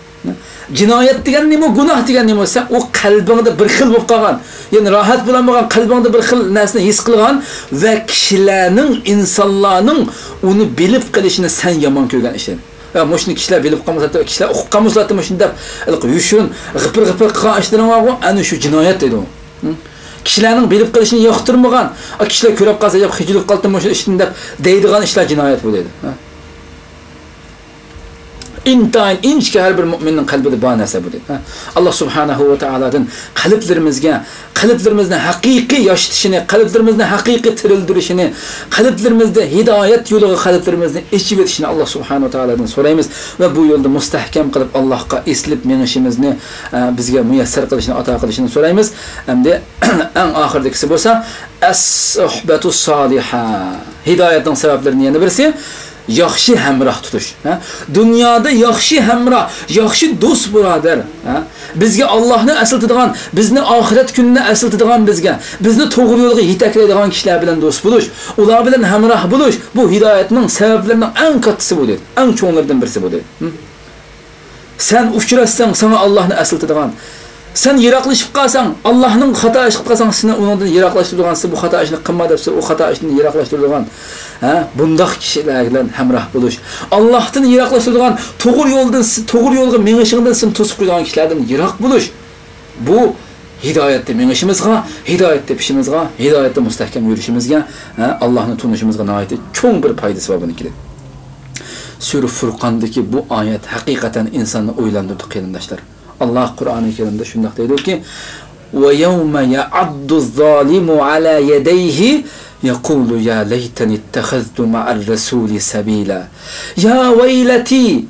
جىنايەت دېگەن نېمە، گۇناھ دېگەن نېمە دېسە، ئۇ قەلبىڭدە بىر خىل بولۇپ قالغان، يەنى راھەت بولالمىغان، قەلبىڭدە بىر خىل نەرسىنى ھېس قىلغان ۋە كىشىلەرنىڭ، ئىنسانلارنىڭ ئۇنى بىلىپ قېلىشىنى سەن يامان كۆرگەن ئىش. يا، مۇشۇنى كىشىلەر بىلىپ قالمىسا، كىشىلەر ئۇقۇپ قالمىسىلاتتى مۇشۇنى دەپ، ھېلىقى يوشۇرۇن، غىپىر-غىپىر قىلغان ئىشلىرىڭ بارغۇ، ئەنە شۇ جىنايەت دەيدۇ. ھە؟ كىشىلەرنىڭ بىلىپ قېلىشىنى ياقتۇرمىغان، ئا، كىشىلەر كۆرۈپ قالسا، يا، خىجىل بولۇپ قالدى مۇشۇ ئىشتىن دەپ دەيدىغان ئىشلار جىنايەت بۇ دەيدۇ. ھە؟ ئىنتايىن ئىنچىكە ھەر بىر مۇئمىننىڭ قەلبىدە بار نەرسە بۇ دەيدۇ. ھە؟ ئاللا سۇبھانەھۇ ۋە تائالادىن قەلبلىرىمىزگە، قەلبلىرىمىزنى ھەقىقىي ياشىتىشىنى، قەلبلىرىمىزنى ھەقىقىي تىرىلدۈرۈشىنى، قەلبلىرىمىزدە ھىدايەت يولىغا قەلبلىرىمىزنى ئېچىۋېتىشىنى ئاللا سۇبھانەھۇ ۋە تائالادىن سورايمىز ۋە بۇ يولدا مۇستەھكەم قىلىپ ئاللاھقا ئېسىلىپ مېڭىشىمىزنى، ئە، بىزگە مۇيەسسەر قىلىشىنى، ئاتا قىلىشىنى سورايمىز. ئەمدى ئەڭ ئاخىرىدىكىسى بولسا، ئەس-سۇھبەتۇ سالىھە. ھىدايەتنىڭ سەۋەبلىرىدىن يەنە بىرسى، ياخشى ھەمراھ تۇتۇش. ھە؟ دۇنيادا ياخشى ھەمراھ، ياخشى دوست بۇرادەر. ھە؟ بىزگە ئاللاھنى ئەسلىتىدىغان، بىزنى ئاخىرەت كۈنىنى ئەسلىتىدىغان، بىزگە، بىزنى توغرا يولغا يېتەكلەيدىغان كىشىلەر بىلەن دوست بولۇش، ئۇلار بىلەن ھەمراھ بولۇش، بۇ ھىدايەتنىڭ سەۋەبلىرىنىڭ ئەڭ كاتتىسى بۇ دېدى. ئەڭ چوڭلىرىدىن بىرسى بۇ دېدى. ھە؟ سەن ئۇچراشساڭ، ساڭا ئاللاھنى ئەسلىتىدىغان، سەن يىراقلىشىپ قالساڭ، ئاللاھنىڭ خاتا ئىش قىلىپ قالساڭ، سېنى ئۇنىڭدىن يىراقلاشتۇرىدىغان، سېنى بۇ خاتا ئىشنى قىلما دەپ، سېنى ئۇ خاتا ئىشتىن يىراقلاشتۇرىدىغان، ھە، بۇنداق كىشىلەر بىلەن ھەمراھ بولۇش. ئاللاھتىن يىراقلاشتۇرىدىغان، توغرا يولدىن، توغرا يولغا مېڭىشىڭدىن سېنى توسۇپ قويىدىغان كىشىلەردىن يىراق بولۇش. بۇ ھىدايەتتە مېڭىشىمىزغا، ھىدايەت تېپىشىمىزغا، ھىدايەتتە مۇستەھكەم يۈرۈشىمىزگە، ھە، ئاللاھنى تونۇشىمىزغا ناھايىتى چوڭ بىر پايدىسى بار بۇنىڭكىدىن. سۈرە فۇرقاندىكى بۇ ئايەت ھەقىقەتەن ئىنساننى ئويلاندۇردى، قېرىنداشلار. ئاللاھ قۇرئانى كەرىمدە شۇنداق دەيدۇكى، ويوم يعض الظالم على يديه يقول يا ليتني اتخذت مع الرسول سبيلا. يا ويلتي،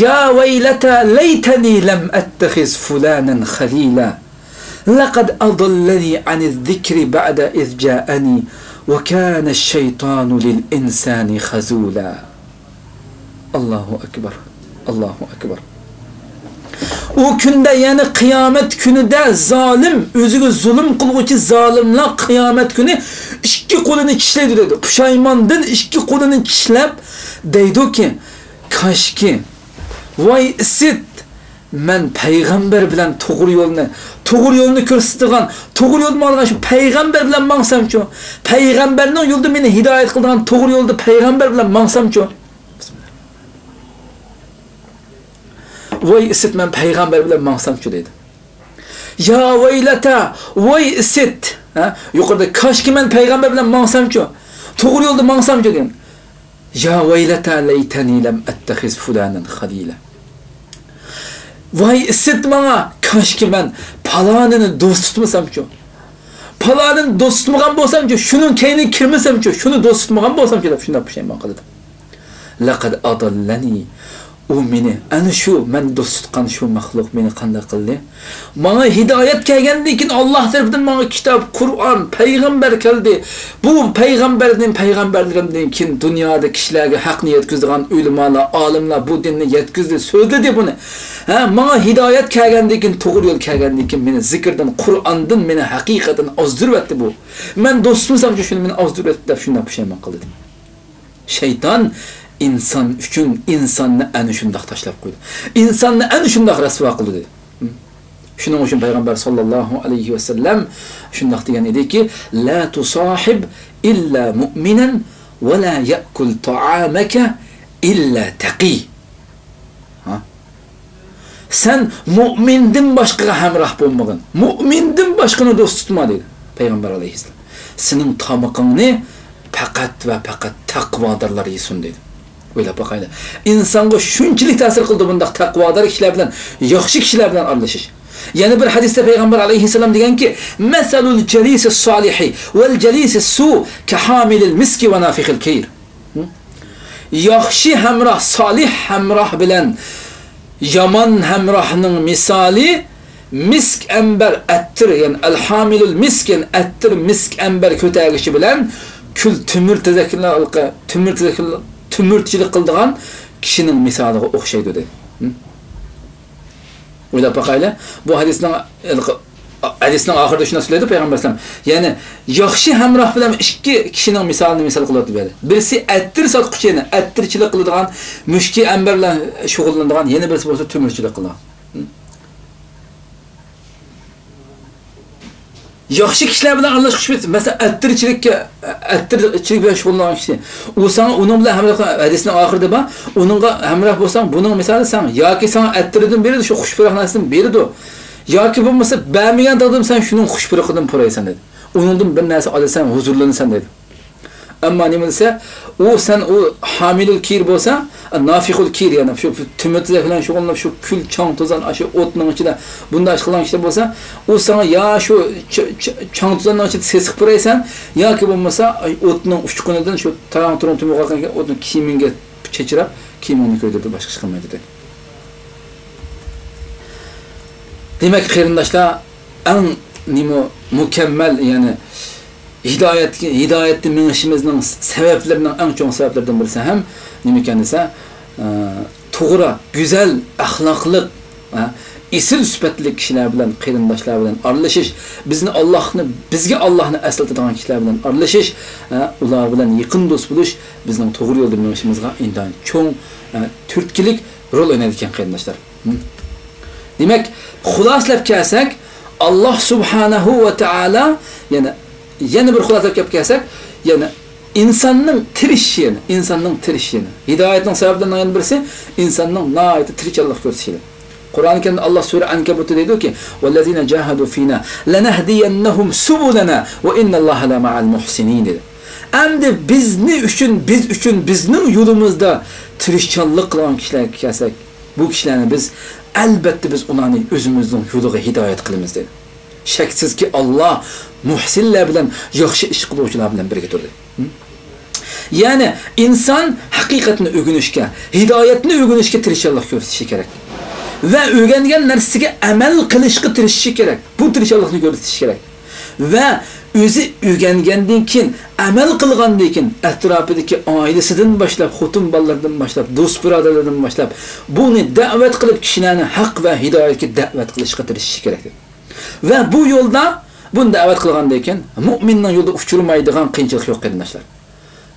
يا ويلتى ليتني لم أتخذ فلانا خليلا. لقد أضلني عن الذكر بعد إذ جاءني وكان الشيطان للإنسان خذولا. ئاللاھۇ ئەكبەر. ئاللاھۇ ئەكبەر. ئۇ كۈندە، يەنى قىيامەت كۈنىدە زالىم، ئۆزىگە زۇلۇم قىلغۇچى زالىملار قىيامەت كۈنى ئىككى قولىنى چىشلەيدۇ دەيدۇ. پۇشايماندىن ئىككى قولىنى چىشلەپ دەيدۇكى، كاشكى، ۋاي ئىسىت، مەن پەيغەمبەر بىلەن توغرا يولنى، توغرا يولنى كۆرسىتىدىغان، توغرا يولدا ماڭىدىغان شۇ پەيغەمبەر بىلەن ماڭسامچۇ؟ پەيغەمبەرنىڭ يولىدا مېنى ھىدايەت قىلىدىغان توغرا يولدا پەيغەمبەر بىلەن ماڭسامچۇ؟ ۋاي ئىسىت، مەن پەيغەمبەر بىلەن ماڭسامچۇ دەيدۇ. يا ۋەيلەتە، ۋاي ئىسىت. ھە؟ يۇقىرىدا كاشكى مەن پەيغەمبەر بىلەن ماڭسامچۇ؟ توغرا يولدا ماڭسامچۇ دېگەن. يا ۋەيلەتە لەيتەنى لەم ئەتتەخىز فۇلانەن خەلىلە. ۋاي ئىسىت ماڭا، كاشكى مەن پالانىنى دوست تۇتمىسامچۇ؟ پالانىنى دوست تۇتمىغان بولسامچۇ، شۇنىڭ كەينىگە كىرمىسەمچۇ، شۇنى دوست تۇتمىغان بولسامچۇ دەپ شۇنداق پۇشايمان قىلدىم. لەقەد ئەزەللەنى. ئۇ مېنى، ئەنە شۇ مەن دوست تۇتقان شۇ مەخلۇق مېنى قانداق قىلدى؟ ماڭا ھىدايەت كەلگەندىن كېيىن، ئاللاھ تەرىپىدىن ماڭا كىتاب، قۇرئان، پەيغەمبەر كەلدى. بۇ پەيغەمبەردىن، پەيغەمبەرلىرىمدىن كېيىن دۇنيادا كىشىلەرگە ھەقنى يەتكۈزىدىغان ئۆلىمالار، ئالىملار بۇ دىننى يەتكۈزدى، سۆزلىدى بۇنى. ھە، ماڭا ھىدايەت كەلگەندىن كېيىن، توغرا يول كەلگەندىن كېيىن مېنى زىكىردىن، قۇرئاندىن مېنى ھەقىقەتەن ئازدۇرۇۋەتتى بۇ. مەن دوست تۇتمىسامچۇ شۇنى مېنى ئازدۇرۇۋەتتى دەپ شۇنداق پۇشايمان قىلدىم. شەيتان ئىنسان ئۈچۈن ئىنساننى ئەنە شۇنداق تاشلاپ قويدى. ئىنساننى ئەنە شۇنداق رەسۋا قىلدى. شۇنىڭ ئۈچۈن پەيغەمبەر ساللاللاھۇ ئەلەيھى ۋەسەللەم شۇنداق دېگەن ئىدىكى، لا تۇساھىب ئىللا مۇئمىنەن ۋە لا يەئكۇل تائامەكە ئىللا تەقىي. ھە؟ سەن مۇئمىندىن باشقىغا ھەمراھ بولمىغىن. مۇئمىندىن باشقىنى دوست تۇتما، دېدى پەيغەمبەر ئەلەيھىسسالام. سېنىڭ تامىقىڭنى پەقەت ۋە پەقەت تەقۋادارلار يېسۇن، دېدى. ئويلاپ باقايلى. ئىنسانغا شۇنچىلىك تەسىر قىلىدۇ بۇنداق تەقۋادار كىشىلەر بىلەن، ياخشى كىشىلەر بىلەن ئارىلىشىش. يەنە بىر ھەدىستە پەيغەمبەر ئەلەيھىسسالام دېگەنكى، مەسەلۇل جەلىسىس سالىھى ۋەل جەلىسىس سۇ كەھامىلىل مىسكى ۋە نافىخىل كىر. ياخشى ھەمراھ، سالىھ ھەمراھ بىلەن يامان ھەمراھنىڭ مىسالى مىسك ئەمبەر ئەتىر، يەنى ئەلھامىلۇل مىسك، يەنى ئەتىر مىسك ئەمبەر كۆتەرگۈچى بىلەن كۈل تۆمۈر تېزەكلەر، تۆمۈر تېزەكلەر، تۆمۈرچىلىك قىلىدىغان كىشىنىڭ مىسالىغا ئوخشايدۇ، دەيدۇ. ئويلاپ باقايلى. بۇ ھەدىسنىڭ، ھەدىسنىڭ ئاخىرىدا شۇنداق سۆزلەيدۇ پەيغەمبەر ئەلەيھىسسالام. يەنى ياخشى ھەمراھ بىلەن ئىككى كىشىنىڭ مىسالىنى مىسال قىلىۋاتىدۇ بۇ يەردە. بىرسى ئەتىر ساتقۇچى، يەنى ئەتىرچىلىك قىلىدىغان، مۈشكى ئەمبەر بىلەن شۇغۇللىنىدىغان، يەنە بىرسى بولسا تۆمۈرچىلىك قىلىدىغان. ياخشى كىشىلەر بىلەن ئارىلاشقۇچ، مەسىلەن، ئەتىرچىلىككە، ئەتىرچىلىك بىلەن شۇغۇللانغان كىشى. ئۇ ساڭا ئۇنىڭ بىلەن ھەمراھ، ھەدىسنىڭ ئاخىرىدا بار، ئۇنىڭغا ھەمراھ بولساڭ، بۇنىڭ مىسالى سەن ياكى ساڭا ئەتىرىدىن بېرىدۇ، شۇ خۇش پۇراق نەرسىدىن بېرىدۇ. ياكى بولمىسا، بەرمىگەن تەقدىردە سەن شۇنىڭ خۇش پۇرىقىدىن پۇرايسەن، دەيدۇ. ئۇنىڭدىن بىر نەرسە ئالىسەن، ھۇزۇرلىنىسەن، دەيدۇ. ئەمما نېمە دېسە، ئۇ سەن ئۇ ھامىلۇل كىر بولسا، نافىخۇل كىر، يەنى شۇ تۆمۈر تېزەك بىلەن شۇغۇللىنىپ، شۇ كۈل، چاڭ، توزان، شۇ ئوتنىڭ ئىچىدە بۇنداق ئىش قىلغان كىشى بولسا، ئۇ ساڭا يا شۇ چ-، چ-، چاڭ، توزاننىڭ ئىچىدە سېسىق پۇرايسەن، ياكى بولماسا ئوتنىڭ ئۇچقۇنىدىن شۇ تاراڭ-تۇرۇڭ تۈمۈپ قالغانكەن، ئوتنىڭ كىيىمىڭگە چېچىراپ، كىيىمىڭنى كۆيدۈرىدۇ، باشقا ئىش قىلمايدۇ، دەيدۇ. دېمەك، قېرىنداشلار، ئەڭ نېمە مۇكەممەل، يەنى ھىدايەتكە، ھىدايەتتە مېڭىشىمىزنىڭ سەۋەبلىرىنىڭ ئەڭ چوڭ سەۋەبلىرىدىن بىرسى ھەم نېمىكەن دېسە، ئە، توغرا، گۈزەل ئەخلاقلىق، ئە، ئېسىل سۈپەتلىك كىشىلەر بىلەن، قېرىنداشلار بىلەن ئارىلىشىش، بىزنى ئاللاھنى، بىزگە ئاللاھنى ئەسلىتىدىغان كىشىلەر بىلەن ئارىلىشىش، ئە، ئۇلار بىلەن يېقىن دوست بولۇش بىزنىڭ توغرا يولدا مېڭىشىمىزغا ئىنتايىن چوڭ، ئە، تۈرتكىلىك رول ئوينايدىكەن، قېرىنداشلار. دېمەك، خۇلاسىلەپ كەلسەك، ئاللاھ سۇبھانەھۇ ۋە تائالا، يەنە، يەنە بىر خۇلاسىلەپ كەلسەك، يەنە ئىنساننىڭ تىرىشىشى، يەنە ئىنساننىڭ تىرىشىشى. ھىدايەتنىڭ سەۋەبلىرىنىڭ يەنە بىرسى ئىنساننىڭ ناھايىتى تىرىشچانلىق كۆرسىتىشى. قۇرئانى كەرىمدە ئاللاھ سۈرە ئەنكەبۇتتا دەيدۇكى، ۋەللەزىنە جاھەدۇ فىنا لەنەھدىيەننەھۇم سۇبۇلەنا ۋە ئىننەللاھە لەمەئەل مۇھسىنىن، دېدى. ئەمدى بىزنى ئۈچۈن، بىز ئۈچۈن، بىزنىڭ يولىمىزدا تىرىشچانلىق قىلغان كىشىلەرگە كەلسەك، بۇ كىشىلەرنى بىز، ئەلبەتتە، بىز ئۇلارنى ئۆزىمىزنىڭ يولىغا ھىدايەت قىلىمىز، دېدى. شەكسىزكى، ئاللاھ مۇھسىنلار بىلەن، ياخشى ئىش قىلغۇچىلار بىلەن بىرگە تۇردى. يەنى ئىنسان ھەقىقەتنى ئۆگىنىشكە، ھىدايەتنى ئۆگىنىشكە تىرىشچانلىق كۆرسىتىشى كېرەك. ۋە ئۆگەنگەن نەرسىگە ئەمەل قىلىشقا تىرىشىشى كېرەك. بۇ تىرىشچانلىقنى كۆرسىتىشى كېرەك. ۋە ئۆزى ئۆگەنگەندىن كېيىن، ئەمەل قىلغاندىن كېيىن، ئەتراپىدىكى ئائىلىسىدىن باشلاپ، خوتۇن بالىلىرىدىن باشلاپ، دوست بۇرادەرلىرىدىن باشلاپ، بۇنى دەۋەت قىلىپ، كىشىلەرنى ھەق ۋە ھىدايەتكە دەۋەت قىلىشقا تىرىشىشى كېرەك. ۋە بۇ يولدا بۇنى دەۋەت قىلغاندىن كېيىن، مۇئمىننىڭ يولىدا ئۇچرىمايدىغان قىيىنچىلىق يوق، قېرىنداشلار.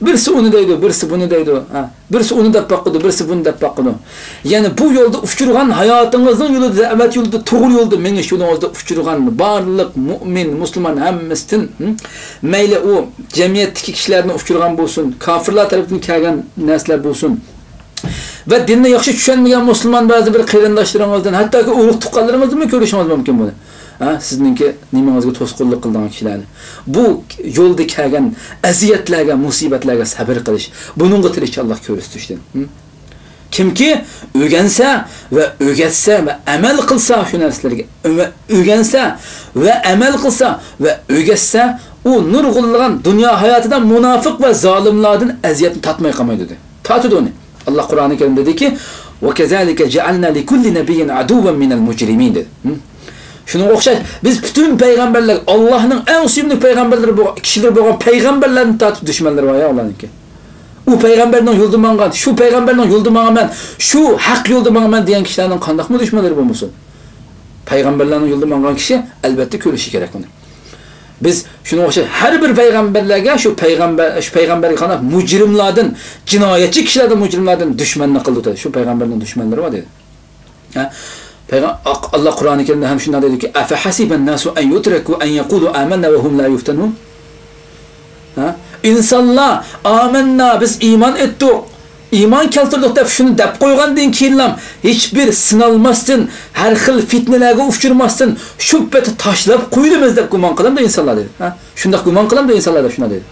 بىرسى ئۇنى دەيدۇ، بىرسى بۇنى دەيدۇ. ھە، بىرسى ئۇنى دەپ باقىدۇ، بىرسى بۇنى دەپ باقىدۇ. يەنى بۇ يولدا ئۇچرىغان، ھاياتىڭىزنىڭ يولىدا، دەۋەت يولىدا، توغرا يولدا مېڭىش يولىڭىزدا ئۇچرىغان بارلىق مۇئمىن، مۇسۇلمان ھەممىسىدىن، ھە، مەيلى ئۇ جەمئىيەتتىكى كىشىلەردىن ئۇچرىغان بولسۇن، كاپىرلار تەرىپىدىن كەلگەن نەرسىلەر بولسۇن ۋە دىننى ياخشى چۈشەنمىگەن مۇسۇلمان بەزى بىر قېرىنداشلىرىڭىزدىن، ھەتتاكى ئۇرۇق تۇغقانلىرىڭىزدىنمۇ كۆرۈشىڭىز مۇمكىن بۇنى. ھە، سىزنىڭكى نېمىڭىزگە توسقۇنلۇق قىلىدىغان كىشىلەرنى. بۇ يولدا كەلگەن ئەزىيەتلەرگە، مۇسىبەتلەرگە سەبىر قىلىش، بۇنىڭغا تىرىشچانلىق كۆرسىتىشتىن. ھە؟ كىمكى ئۆگەنسە ۋە ئۆگەتسە ۋە ئەمەل قىلسا شۇ نەرسىلەرگە، ئۆ-، ئۆگەنسە ۋە ئەمەل قىلسا ۋە ئۆگەتسە، ئۇ نۇرغۇنلىغان دۇنيا ھاياتىدا مۇناپىق ۋە زالىملاردىن ئەزىيەتنى تارتماي قالمايدۇ، دېدى. تارتىدۇ ئۇنى. ئاللا قۇرئانى كەرىمدە دېدىكى، «وكذلك جعلنا لكل نبي عدوا من المجرمين» دېدى. ھە؟ شۇنىڭغا ئوخشاش، بىز پۈتۈن پەيغەمبەرلەر، ئاللانىڭ ئەڭ سۆيۈملۈك پەيغەمبەرلىرى بولغان، كىشىلىرى بولغان پەيغەمبەرلەردىن تارتىپ دۈشمەنلىرى بار يا ئۇلارنىڭكى. ئۇ پەيغەمبەرنىڭ يولىدا ماڭغان، شۇ پەيغەمبەرنىڭ يولىدا ماڭىمەن، شۇ ھەق يولدا ماڭىمەن دېگەن كىشىلەرنىڭ قانداقمۇ دۈشمەنلىرى بولمىسۇن؟ پەيغەمبەرلەرنىڭ يولىدا ماڭغان كىشى ئەلۋەتتە كۆرۈشى كېرەك ئۇنى. بىز شۇنىڭغا ئوخشاش ھەر بىر پەيغەمبەرلەرگە شۇ پەيغەمبەر، شۇ پەيغەمبەرگە قانداق مۇجرىملاردىن، جىنايەتچى كىشىلەردىن، مۇجرىملاردىن دۈشمەنلىك قىلدۇق دېدى. شۇ پەيغەمبەرنىڭ دۈشمەنلىرى بار دېدى. ھە؟ پەيغەم-، ئاق-، ئاللا قۇرئانى كەرىمدە ھەم شۇنداق دەيدۇكى، «أفحسب الناس أن يتركوا أن يقولوا آمنا وهم لا يفتنون؟» ھە؟ ئىنسانلار، «ئامەننا، بىز ئىمان ئېيتتۇق، ئىمان كەلتۈردۇق» دەپ شۇنى دەپ قويغاندىن كېيىنلا ھېچبىر سىنالماستىن، ھەر خىل پىتنىلەرگە ئۇچرىماستىن شۇ پېتى تاشلاپ قويۇلىمىز دەپ گۇمان قىلامدۇ ئىنسانلار دېدى. ھە؟ شۇنداق گۇمان قىلامدۇ ئىنسانلار دەپ شۇنداق دېدى.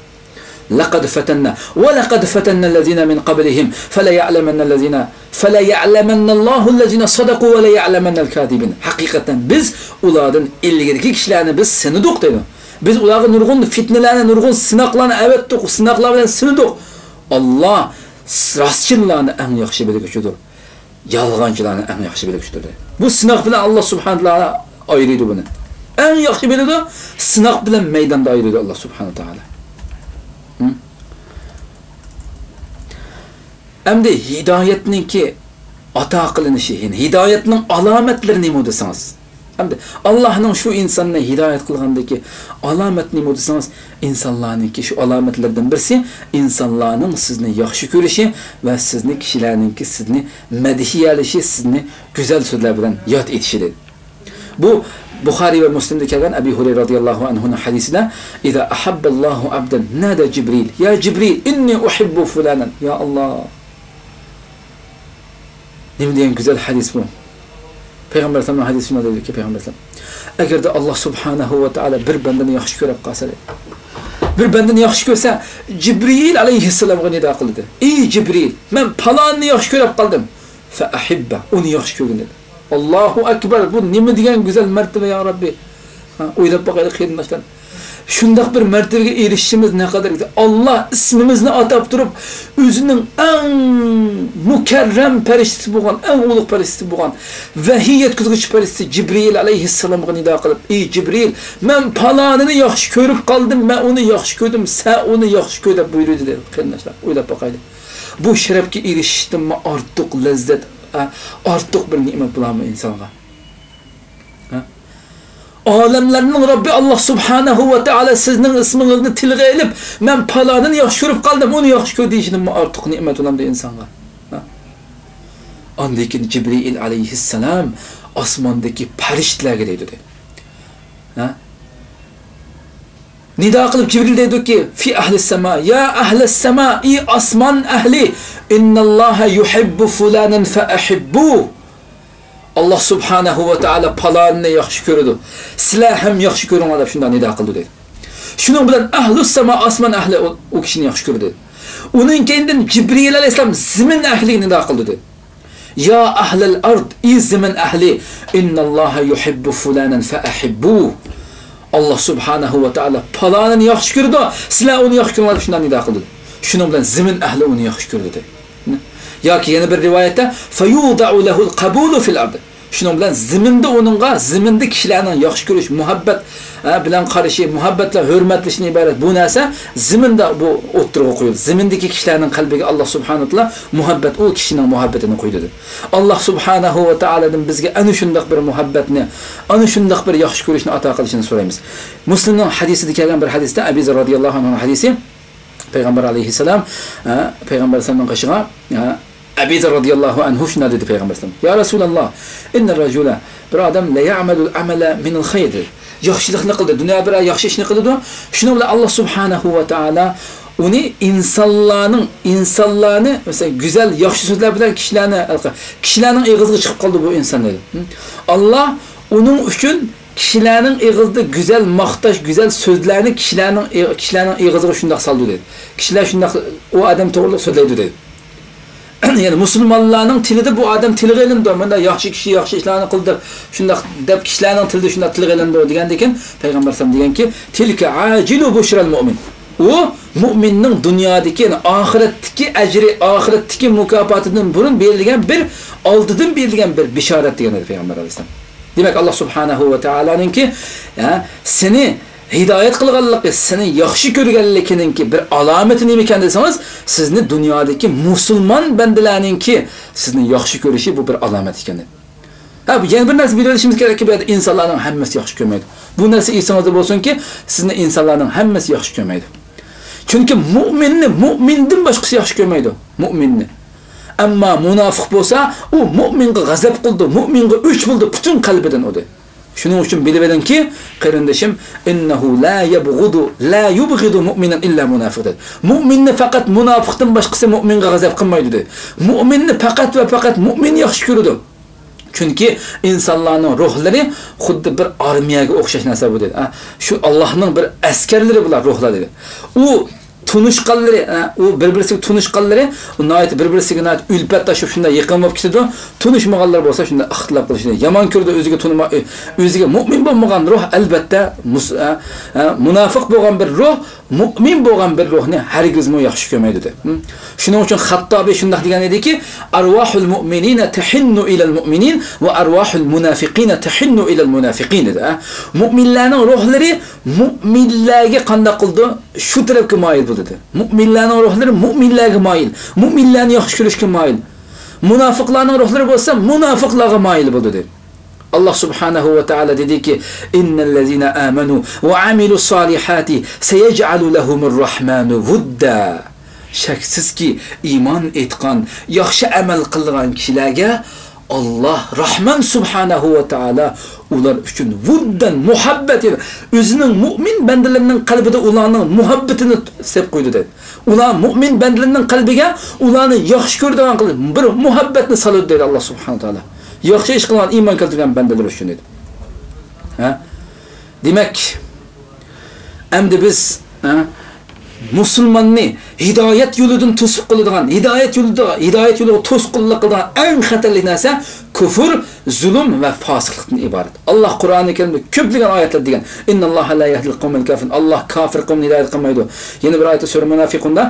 لقد فتنا، ولقد فتنا الذين من قبلهم، فليعلمن الذين، فليعلمن الله الذين صدقوا وليعلمن الكاذبين. ھەقىقەتەن بىز ئۇلاردىن ئىلگىرىكى كىشىلەرنى بىز سىنىدۇق دەيدۇ. بىز ئۇلارغا نۇرغۇن پىتنىلەرنى، نۇرغۇن سىناقلارنى ئەۋەتتۇق، سىناقلار بىلەن سىنىدۇق. ئاللا راستچىللارنى ئەڭ ياخشى بىلگۈچىدۇر. يالغانچىلارنى ئەڭ ياخشى بىلگۈچىدۇر. بۇ سىناق بىلەن ئاللا سۇبھانەھۇ ۋە تائالا ئايرىيدۇ بۇنى. ئەڭ ياخشى بىلىدۇ، سىناق بىلەن مەيداندا ئايرىيدۇ ئاللا سۇبھانەھۇ ۋە تائالا. ھە؟ ئەمدى ھىدايەتنىڭكى ئاتا قىلىنىشى، يەنى ھىدايەتنىڭ ئالامەتلىرى نېمە دېسىڭىز؟ ئەمدى ئاللانىڭ شۇ ئىنساننى ھىدايەت قىلغاندىكى ئالامەت نېمە دېسىڭىز، ئىنسانلارنىڭكى شۇ ئالامەتلىرىدىن بىرسى، ئىنسانلارنىڭ سىزنى ياخشى كۆرۈشى ۋە سىزنى، كىشىلەرنىڭكى سىزنى مەدھىيەلىشى، سىزنى گۈزەل سۆزلەر بىلەن ياد ئېتىشى دېدى. بۇ بۇخارىي ۋە مۇسلىمدە كەلگەن ئەبى ھۇرەيرە رازىياللاھۇ ئەنھۇنىڭ ھەدىسىدە، «إذا أحب الله عبدا نادى جبريل، يا جبريل، إني أحب فلانا». يا ئاللا! نېمە دېگەن گۈزەل ھەدىس بۇ. پەيغەمبەر ئەلەيھىسسالامنىڭ ھەدىسى شۇنداق دەيدۇكى، پەيغەمبەر ئەلەيھىسسالام، ئەگەردە ئاللا سۇبھانەھۇ ۋە تائالا بىر بەندىنى ياخشى كۆرۈپ قالسا، دەيدۇ، بىر بەندىنى ياخشى كۆرسە، جىبرىئىل ئەلەيھىسسالامغا نىدا قىلدى، «ئى جىبرىئىل، مەن پالانىنى ياخشى كۆرۈپ قالدىم، فەئەھىببە، ئۇنى ياخشى كۆرگىن» دېدى. ئاللاھۇ ئەكبەر، بۇ نېمە دېگەن گۈزەل مەرتىۋە يا رەببى. ھە، ئويلاپ باقايلى قېرىنداشلار. شۇنداق بىر مەرتىۋىگە ئېرىشىشىمىز نەقەدەر گۈزەل. ئاللا ئىسمىمىزنى ئاتاپ تۇرۇپ، ئۆزىنىڭ ئەڭ مۇكەررەم پەرىشتىسى بولغان، ئەڭ ئۇلۇغ پەرىشتىسى بولغان، ۋەھىي يەتكۈزگۈچى پەرىشتىسى جىبرىئىل ئەلەيھىسسالامغا نىدا قىلىپ، «ئى جىبرىئىل، مەن پالانىنى ياخشى كۆرۈپ قالدىم، مەن ئۇنى ياخشى كۆردۈم، سەن ئۇنى ياخشى كۆر» دەپ بۇيرۇيدۇ دەيدۇ. قېرىنداشلار، ئويلاپ باقايلى. بۇ شەرەپكە ئېرىشىشتىنمۇ ئارتۇق لەززەت، ئە، ئارتۇق بىر نېمەت بولارمۇ ئىنسانغا؟ ھە؟ ئالەملەرنىڭ رەببى ئاللا سۇبھانەھۇ ۋە تائالا سىزنىڭ ئىسمىڭىزنى تىلغا ئېلىپ، «مەن پالانىنى ياخشى كۆرۈپ قالدىم، ئۇنى ياخشى كۆر» دېيىشىدىنمۇ ئارتۇق نېمەت بولامدۇ ئىنسانغا؟ ھە؟ ئاندىن كېيىن جىبرىئىل ئەلەيھىسسالام ئاسماندىكى پەرىشتىلەرگە دەيدۇ، دەيدۇ. ھە؟ نىدا قىلىپ جىبرىل دەيدۇكى، في أهل السماء، يا أهل السماء، ئى ئاسمان ئەھلى، إن الله يحب فلانا فأحبوه. ئاللا سۇبھانەھۇ ۋە تائالا پالانىنى ياخشى كۆرىدۇ. سىلەر ھەم ياخشى كۆرۈڭلار دەپ شۇنداق نىدا قىلدى دەيدۇ. شۇنىڭ بىلەن ئەھلۇ ساما، ئاسمان ئەھلى ئۇ، ئۇ كىشىنى ياخشى كۆردى. ئۇنىڭ كەينىدىن جىبرىئىل ئەلەيھىسسالام زېمىن ئەھلىگە نىدا قىلدى دەيدۇ. يا أهل الأرض، ئى زېمىن ئەھلى، إن الله يحب فلانا فأحبوه. ئاللا سۇبھانەھۇ ۋە تائالا پالانىنى ياخشى كۆرىدۇ، سىلەر ئۇنى ياخشى كۆرۈڭلار دەپ شۇنداق نىدا قىلدى. شۇنىڭ بىلەن زېمىن ئەھلى ئۇنى ياخشى كۆردى دەيدۇ. ياكى يەنە بىر رىۋايەتتە، فيوضع له القبول في الأرض. شۇنىڭ بىلەن زېمىندا ئۇنىڭغا، زېمىندا كىشىلەرنىڭ ياخشى كۆرۈش، مۇھەببەت، ھە، بىلەن قارىشى، مۇھەببەت بىلەن ھۆرمەتلىشىدىن ئىبارەت بۇ نەرسە زېمىندا بۇ ئوتتۇرىغا قويۇلدى. زېمىندىكى كىشىلەرنىڭ قەلبىگە ئاللا سۇبھانەھۇ ۋە تائالا مۇھەببەت، ئۇ كىشىنىڭ مۇھەببىتىنى قويدى دەيدۇ. ئاللا سۇبھانەھۇ ۋە تائالادىن بىزگە ئەنە شۇنداق بىر مۇھەببەتنى، ئەنە شۇنداق بىر ياخشى كۆرۈشنى ئاتا قىلىشىنى سورايمىز. مۇسلىمنىڭ ھەدىسىدە كەلگەن بىر ھەدىستە، ئەبى زەر رازىياللاھۇ ئەنھۇنىڭ ھەدىسى، پەيغەمبەر ئەلەيھىسسالام، ھە، پەيغەمبەر ئەلەيھىسسالامنىڭ قېشىغا، ھە، ئەبى زەر رازىياللاھۇ ئەنھۇ شۇنداق دېدى پەيغەمبەر ئەلەيھىسسالام، يا رەسۇلاللا، ئىننە رەجۇلە، بىر ئادەم لەيەئمەلۇل ئەمەلە مىنەل خەير، ياخشىلىقنى قىلدى، دۇنيادا بىر ياخشى ئىشنى قىلىدۇ، شۇنىڭ بىلەن ئاللا سۇبھانەھۇ ۋە تائالا ئۇنى ئىنسانلارنىڭ، ئىنسانلارنى، مەسىلەن، گۈزەل، ياخشى سۆزلەر بىلەن كىشىلەرنى، كىشىلەرنىڭ ئېغىزىغا چىقىپ قالدى بۇ ئىنسان دېدى. ئاللا ئۇنىڭ ئۈچۈن كىشىلەرنىڭ ئېغىزىدا گۈزەل ماختاش، گۈزەل سۆزلەرنى كىشىلەرنىڭ ئېغ-، كىشىلەرنىڭ ئېغىزىغا شۇنداق سالىدۇ دېدى. كىشىلەر شۇنداق ئۇ ئادەم توغرىلىق سۆزلەيدۇ دېدى. يەنى مۇسۇلمانلارنىڭ تىلىدا بۇ ئادەم تىلغا ئېلىنىدۇ. مۇنداق ياخشى كىشى ياخشى ئىشلارنى قىلدى، شۇنداق دەپ كىشىلەرنىڭ تىلىدا شۇنداق تىلغا ئېلىنىدۇ دېگەندىن كېيىن پەيغەمبەر ئەلەيھىسسالام دېگەنكى، تىلكە ئاجىلۇ بۇشرەل مۇئمىن. ئۇ مۇئمىننىڭ دۇنيادىكى، يەنى ئاخىرەتتىكى ئەجرى، ئاخىرەتتىكى مۇكاپاتىدىن بۇرۇن بېرىلگەن بىر، ئالدىدىن بېرىلگەن بىر بېشارەت دېگەن ئىدى پەيغەمبەر ئەلەيھىسسالام. دېمەك، ئاللا سۇبھانەھۇ ۋە تائالانىڭكى، ھە، سېنى ھىدايەت قىلغانلىقى، سېنى ياخشى كۆرگەنلىكىنىڭكى بىر ئالامىتى نېمە ئىكەن دېسىڭىز، سىزنى دۇنيادىكى مۇسۇلمان بەندىلەرنىڭكى سىزنى ياخشى كۆرۈشى بۇ بىر ئالامەت ئىكەن. ھە، بۇ يەنە بىر نەرسە بىلىۋېلىشىمىز كېرەككى، بۇ يەردە ئىنسانلارنىڭ ھەممىسى ياخشى كۆرمەيدۇ. بۇ نەرسە ئېسىڭىزدە بولسۇنكى، سىزنى ئىنسانلارنىڭ ھەممىسى ياخشى كۆرمەيدۇ. چۈنكى مۇئمىننى مۇئمىندىن باشقىسى ياخشى كۆرمەيدۇ. مۇئمىننى. ئەمما مۇناپىق بولسا، ئۇ مۇئمىنغا غەزەپ قىلىدۇ، مۇئمىنغا ئۆچ بولىدۇ، پۈتۈن قەلبىدىن ئۇدى. شۇنىڭ ئۈچۈن بىلىۋېلىڭكى، قېرىندىشىم، ئىننەھۇ لا يەبغۇدۇ، لا يۇبغىدۇ مۇئمىنەن ئىللا مۇناپىق دېدى. مۇئمىننى پەقەت مۇناپىقتىن باشقىسى مۇئمىنغا غەزەپ قىلمايدۇ دېدى. مۇئمىننى پەقەت ۋە پەقەت مۇئمىن ياخشى كۆرىدۇ. چۈنكى ئىنسانلارنىڭ روھلىرى خۇددى بىر ئارمىيەگە ئوخشاش نەرسە بۇ دېدى. ھە، شۇ ئاللاھنىڭ بىر ئەسكەرلىرى بۇلار، روھلار دېدى. ئۇ تونۇشقانلىرى، ھە، ئۇ بىر-بىرسىگە تونۇشقانلىرى، ئۇ ناھايىتى بىر-بىرسىگە ناھايىتى ئۈلپەتداشلىشىپ شۇنداق يېقىن بولۇپ كېتىدۇ. تونۇشمىغانلار بولسا شۇنداق ئىختىلاپ قىلىشىنى يامان كۆرىدۇ. ئۆزىگە تونۇما-، ئۆزىگە مۇئمىن بولمىغان روھ ئەلبەتتە مۇس-، ھە، ھە، مۇناپىق بولغان بىر روھ مۇئمىن بولغان بىر روھنى ھەرگىزمۇ ياخشى كۆرمەيدۇ دېدى. ھىم؟ شۇنىڭ ئۈچۈن خەتتابى شۇنداق دېگەن ئىدىكى، ئەرۋاھۇل مۇئمىنىنە تەھىننۇ ئىلەل مۇئمىنىن ۋە ئەرۋاھۇل مۇنافىقىنە تەھىننۇ ئىلەل مۇنافىقىن دېدى. ھە؟ مۇئمىنلەرنىڭ روھلىرى مۇئمىنلەرگە قانداق قىلىدۇ؟ شۇ تەرەپكە مايىل بولىدۇ. مۇئمىنلەرنىڭ روھلىرى مۇئمىنلەرگە مايىل. مۇئمىنلەرنى ياخشى كۆرۈشكە مايىل. مۇناپىقلارنىڭ روھلىرى بولسا مۇناپىقلارغا مايىل بولىدۇ. ئاللا سۇبھانەھۇ ۋە تائالا دېدىكى، ئىننەللەزىنە ئامەنۇ ۋە ئامىلۇسسالىھاتى سەيەجئەلۇ لەھۇمۇر راھمانۇ ۋۇددا. شەكسىزكى، ئىمان ئېيتقان، ياخشى ئەمەل قىلغان كىشىلەرگە ئاللا راھمان سۇبھانەھۇ ۋە تائالا ئۇلار ئۈچۈن ۋۇددەن، مۇھەببەت، يەنى ئۆزىنىڭ مۇئمىن بەندىلىرىنىڭ قەلبىدە ئۇلارنىڭ مۇھەببىتىنى سېلىپ قويدى دەيدۇ. ئۇلار مۇئمىن بەندىلىرىنىڭ قەلبىگە ئۇلارنى ياخشى كۆرىدىغان قىلىپ بىر مۇھەببەتنى سالىدۇ دەيدۇ ئاللا سۇبھانەھۇ ۋە تائالا. ياخشى ئىش قىلغان، ئىمان كەلتۈرگەن بەندىلەر ئۈچۈن دېدى. ھە؟ دېمەك، ئەمدى بىز، ھە، مۇسۇلماننى ھىدايەت يولىدىن توسۇپ قىلىدىغان، ھىدايەت يولىدا، ھىدايەت يولىغا توسقۇنلۇق قىلىدىغان ئەڭ خەتەرلىك نەرسە كۇفر، زۇلۇم ۋە پاسىقلىقتىن ئىبارەت. ئاللا قۇرئانى كەرىمدە كۆپلىگەن ئايەتلەردە دېگەن، ئىنناللاھە لا يەھدىل قەۋمەل كافىرىن. ئاللا كافىر قەۋمنى ھىدايەت قىلمايدۇ. يەنە بىر ئايەتتە سۈرە مۇنافىقۇندا،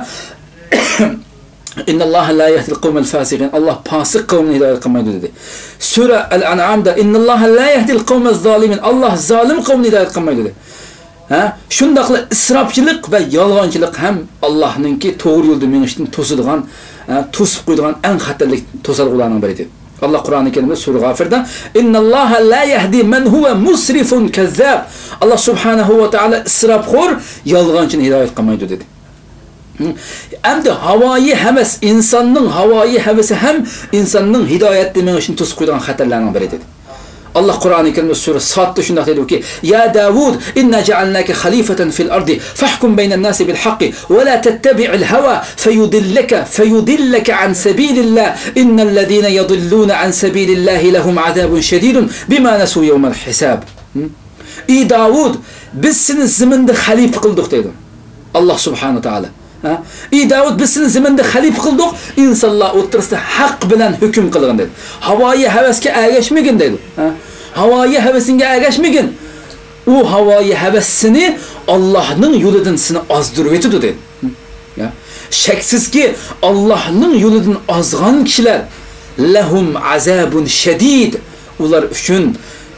ئىنناللاھە لا يەھدىل قەۋمەل فاسىقىن. ئاللا پاسىق قەۋمنى ھىدايەت قىلمايدۇ دېدى. سۈرە ئەل ئەنئامدا، ئىنناللاھە لا يەھدىل قەۋمەز زالىمىن. ئاللا زالىم قەۋمنى ھىدايەت قىلمايدۇ دېدى. ھە؟ شۇنداقلا ئىسراپچىلىق ۋە يالغانچىلىق ھەم ئاللانىڭكى توغرا يولدا مېڭىشتىن توسىدىغان، ھە، توسۇپ قويىدىغان ئەڭ خەتەرلىك توسالغۇلارنىڭ بىرى دېدى. ئاللا قۇرئانى كەرىمدە سۈرە غافىردا، ئىنناللاھە لا يەھدى مەن ھۇۋە مۇسرىفۇن كەززاب. ئاللا سۇبھانەھۇ ۋە تائالا ئىسراپخور، يالغانچىنى ھىدايەت قىلمايدۇ دېدى. ئەمدى ھاۋايى ھەۋەس، ئىنساننىڭ ھاۋايى ھەۋىسى ھەم ئىنساننىڭ ھىدايەتتە مېڭىشىنى توسۇپ قويىدىغان خەتەرلەرنىڭ بىرى دېدى. ئاللا قۇرئانى كەرىمدە سۈرە سادتا شۇنداق دەيدۇكى، يا داۋۇد، ئىننا جەئەلناكە خەلىفەتەن فىل ئەردى، فەھكۇم بەينەن ناسى بىل ھەققى، ۋە لا تەتتەبىئىل ھەۋا، فەيۇدىللەكە، فەيۇدىللەكە ئەن سەبىلىللا، ئىننەللەزىنە يەدىللۇنە ئەن سەبىلىللاھى لەھۇم ئەزابۇن شەدىدۇن بىما نەسۇ يەۋمەل ھىساب. ئى داۋۇد، بىز سېنى زېمىندا خەلىپە قىلدۇق دەيدۇ ئاللا سۇبھانەھۇ ۋە تائالا. ھە؟ ئى داۋۇد، بىز سېنى زېمىندا خەلىپە قىلدۇق، ئىنسانلار ئوتتۇرىسىدا ھەق بىلەن ھۆكۈم قىلغىن دەيدۇ. ھاۋايى ھەۋەسكە ئەگەشمىگىن دەيدۇ. ھە؟ ھاۋايى ھەۋىسىڭگە ئەگەشمىگىن. ئۇ ھاۋايى ھەۋەس سېنى ئاللاھنىڭ يولىدىن سېنى ئازدۇرۇۋېتىدۇ دەيدۇ. يا. شەكسىزكى، ئاللاھنىڭ يولىدىن ئازغان كىشىلەر، لەھۇم ئەزابۇن شەدىد، ئۇلار ئۈچۈن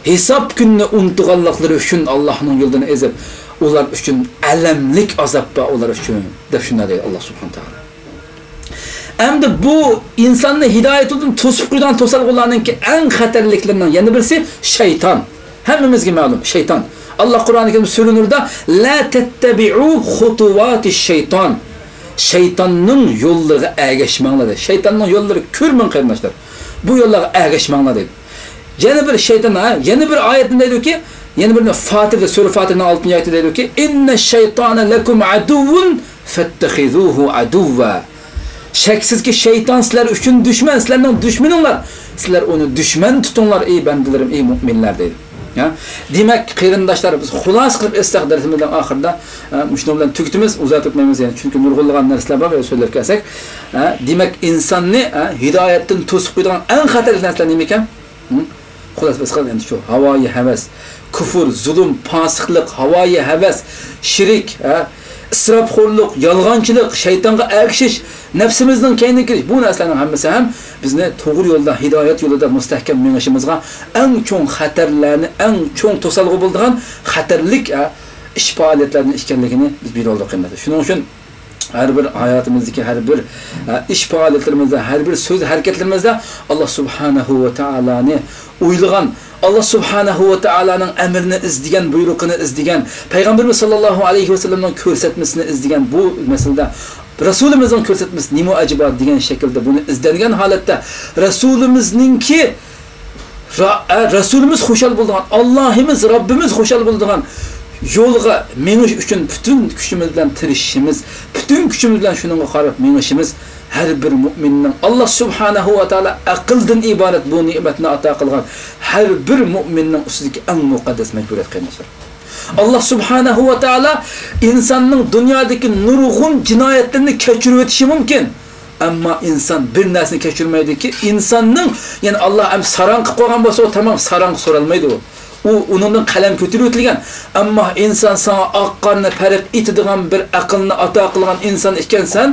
ھېساب كۈنىنى ئۇنتۇغانلىقلىرى ئۈچۈن، ئاللاھنىڭ يولىدىن ئېزىپ، ئۇلار ئۈچۈن ئەلەملىك ئازاب بار ئۇلار ئۈچۈن، دەپ شۇنداق دەيدۇ ئاللا سۇبھانەھۇ تائالا. ئەمدى بۇ ئىنساننى ھىدايىتىدىن توسۇپ قويىدىغان توسالغۇلارنىڭكى ئەڭ خەتەرلىكلىرىنىڭ يەنە بىرسى شەيتان. ھەممىمىزگە مەلۇم، شەيتان. ئاللا قۇرئانى كەرىمدە سۈرە نۇردا، لا تەتتەبىئۇ خۇتۇۋاتىش شەيتان. شەيتاننىڭ يوللىرىغا ئەگەشمەڭلار دەيدۇ. شەيتاننىڭ يوللىرىغا كىرمەڭ قېرىنداشلار. بۇ يوللارغا ئەگەشمەڭلار دەيدۇ. يەنە بىر شەيتان، ھە، يەنە بىر ئايەتتە دەيدۇكى، يەنە بىر فاتىر، سۈرە فاتىرنىڭ ئالتىنچى ئايىتى دەيدۇكى، إن الشيطان لكم عدو فاتخذوه عدوا. شەكسىزكى، شەيتان سىلەر ئۈچۈن دۈشمەن، سىلەرنىڭ دۈشمىنىڭلار. سىلەر ئۇنى دۈشمەن تۇتۇڭلار، ئەي بەندىلىرىم، ئەي مۇئمىنلار دەيدۇ. ھە؟ دېمەك، قېرىنداشلار، بىز خۇلاسە قىلىپ ئېيتساق، دەرسىمىزنىڭ ئاخىرىدا، ھە، مۇشۇنىڭ بىلەن تۈگىتىمىز، ئۇزارتىپ ئۆتمەيمىز، يەنى، چۈنكى نۇرغۇنلىغان نەرسىلەر بار، سۆزلەپ كەلسەك. ھە، دېمەك، ئىنساننى، ھە، ھىدايەتتىن توسۇپ قويىدىغان ئەڭ خەتەرلىك نەرسىلەر نېمىكەن؟ ھە؟ خۇلاسە قىلساق، ئەمدى شۇ ھاۋايى ھەۋەس، كۇفر، زۇلۇم، پاسىقلىق، ھاۋايى ھەۋەس، شىرك، ھە؟ ئىسراپخورلۇق، يالغانچىلىق، شەيتانغا ئەگىشىش، نەپسىمىزنىڭ كەينىگە كىرىش، بۇ نەرسىلەرنىڭ ھەممىسى ھەم بىزنى توغرا يولدا، ھىدايەت يولىدا مۇستەھكەم مېڭىشىمىزغا ئەڭ چوڭ خەتەرلەرنى، ئەڭ چوڭ توسالغۇ بولىدىغان خەتەرلىك، ئە، ئىش پائالىيەتلەردىن ئىكەنلىكىنى بىز بىلىۋالدۇق، قېرىنداشلار. شۇنىڭ ئۈچۈن ھەر بىر ھاياتىمىزدىكى ھەر بىر، ئە، ئىش پائالىيەتلىرىمىزدە، ھەر بىر سۆز ھەرىكەتلىرىمىزدە ئاللا سۇبھانەھۇ ۋە تائالانى ئويلىغان، ئاللا سۇبھانەھۇ ۋە تائالانىڭ ئەمرىنى ئىزدىگەن، بۇيرۇقىنى ئىزدىگەن، پەيغەمبىرىمىز ساللاللاھۇ ئەلەيھى ۋەسەللەمنىڭ كۆرسەتمىسىنى ئىزدىگەن بۇ مەسىلىدە رەسۇلىمىزنىڭ كۆرسەتمىسى نېمە ئەجەبا دېگەن شەكىلدە بۇنى ئىزدەنگەن ھالەتتە رەسۇلىمىزنىڭكى را-، ئە، رەسۇلىمىز خۇشال بولىدىغان، ئاللاھىمىز، رەببىمىز خۇشال بولىدىغان يولغا مېڭىش ئۈچۈن پۈتۈن كۈچىمىز بىلەن تىرىشىشىمىز، پۈتۈن كۈچىمىز بىلەن شۇنىڭغا قاراپ مېڭىشىمىز ھەر بىر مۇئمىننىڭ، ئاللا سۇبھانەھۇ ۋە تائالا ئەقىلدىن ئىبارەت بۇ نېمەتنى ئاتا قىلغان ھەر بىر مۇئمىننىڭ ئۈستىدىكى ئەڭ مۇقەددەس مەجبۇرىيەت، قېرىنداشلار. ئاللا سۇبھانەھۇ ۋە تائالا ئىنساننىڭ دۇنيادىكى نۇرغۇن جىنايەتلىرىنى كەچۈرۈۋېتىشى مۇمكىن. ئەمما ئىنسان بىر نەرسىنى كەچۈرمەيدۇكى، ئىنساننىڭ، يەنى ئاللا ئەمدى ساراڭ قىلىپ قويغان بولسا، ئۇ تامام ساراڭ سورالمايدۇ ئۇ. ئۇ، ئۇنىڭدىن قەلەم كۆتۈرۈۋېتىلگەن. ئەمما ئىنسان ساڭا ئاق قارىنى پەرق ئېتىدىغان بىر ئەقىلنى ئاتا قىلغان ئىنسان ئىكەنسەن،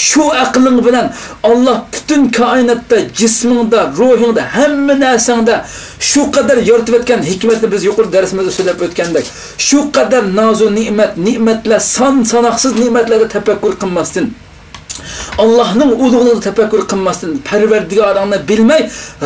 شۇ ئەقلىڭ بىلەن ئاللا پۈتۈن كائىناتتا، جىسمىڭدا، روھىڭدا، ھەممە نەرسەڭدە شۇ قەدەر يارىتىۋەتكەن ھېكمەتنى بىز يۇقىرى دەرسىمىزدە سۆزلەپ ئۆتكەندەك، شۇ قەدەر نازۇ نېمەت، نېمەتلەر، سان ساناقسىز نېمەتلەردە تەپەككۇر قىلماستىن، ئاللاھنىڭ ئۇلۇغلۇقىدا تەپەككۇر قىلماستىن، پەرۋەردىگارىڭنى بىلمەي،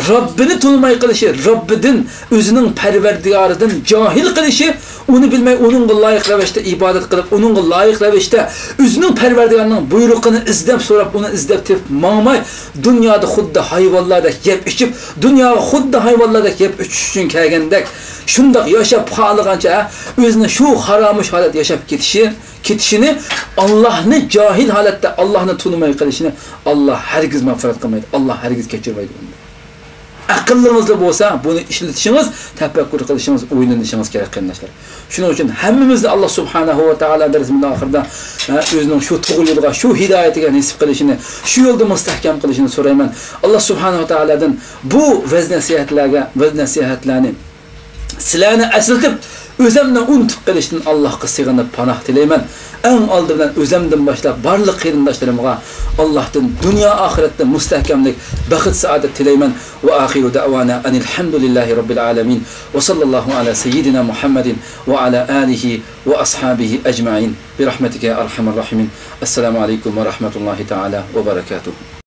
رەببىنى تونۇماي قېلىشى، رەببىدىن، ئۆزىنىڭ پەرۋەردىگارىدىن جاھىل قېلىشى، ئۇنى بىلمەي، ئۇنىڭغا لايىق رەۋىشتە ئىبادەت قىلىپ، ئۇنىڭغا لايىق رەۋىشتە ئۆزىنىڭ پەرۋەردىگارىنىڭ بۇيرۇقىنى ئىزدەپ سوراپ، ئۇنى ئىزدەپ تېپىپ ماڭماي، دۇنيادا خۇددى ھايۋانلاردەك يەپ ئىچىپ، دۇنياغا خۇددى ھايۋانلاردەك يەپ ئىچىش ئۈچۈن كەلگەندەك، شۇنداق ياشاپ خالىغانچە ئۆزىنى شۇ خارامۇش ھالەتتە ياشاپ كېتىشى، كېتىشىنى، ئاللاھنى جاھىل ھالەتتە، ئاللاھنى تونۇماي قېلىشىنى ئاللاھ ھەرگىز مەغپىرەت قىلمايدۇ، ئاللاھ ھەرگىز كەچۈرمەيدۇ ئۇنى. ئەقىلىڭىزدە بولسا، بۇنى ئىشلىتىشىڭىز، تەپەككۇر قىلىشىڭىز، ئويلىنىشىڭىز كېرەك، قېرىنداشلار. شۇنىڭ ئۈچۈن ھەممىمىزنى ئاللاھ سۇبھانەھۇ ۋە تائالا دەرسىمىزنىڭ ئاخىرىدا، ھە، ئۆزىنىڭ شۇ توغرا يولىغا، شۇ ھىدايىتىگە نېسىپ قىلىشىنى، شۇ يولدا مۇستەھكەم قىلىشىنى سورايمەن. ئاللاھ سۇبھانەھۇ ۋە تائالادىن بۇ ۋەز-نەسىھەتلەرگە، ۋەز-نەسىھەتلەرنى سىلەرنى ئەسلىتىپ، ئۆزۈمنى ئۇنتۇپ قېلىشتىن ئاللاھقا سېغىنىپ پاناھ تىلەيمەن. ئەڭ ئالدى بىلەن ئۆزۈمدىن باشلاپ بارلىق قېرىنداشلىرىمغا ئاللاھتىن دۇنيا ئاخىرەتتە مۇستەھكەملىك، بەخت سائادەت تىلەيمەن. وآخر دعوانا أن الحمد لله رب العالمين. وصلى الله على سيدنا محمد وعلى آله وأصحابه أجمعين. برحمتك يا أرحم الراحمين. السلام عليكم ورحمة الله تعالى وبركاته.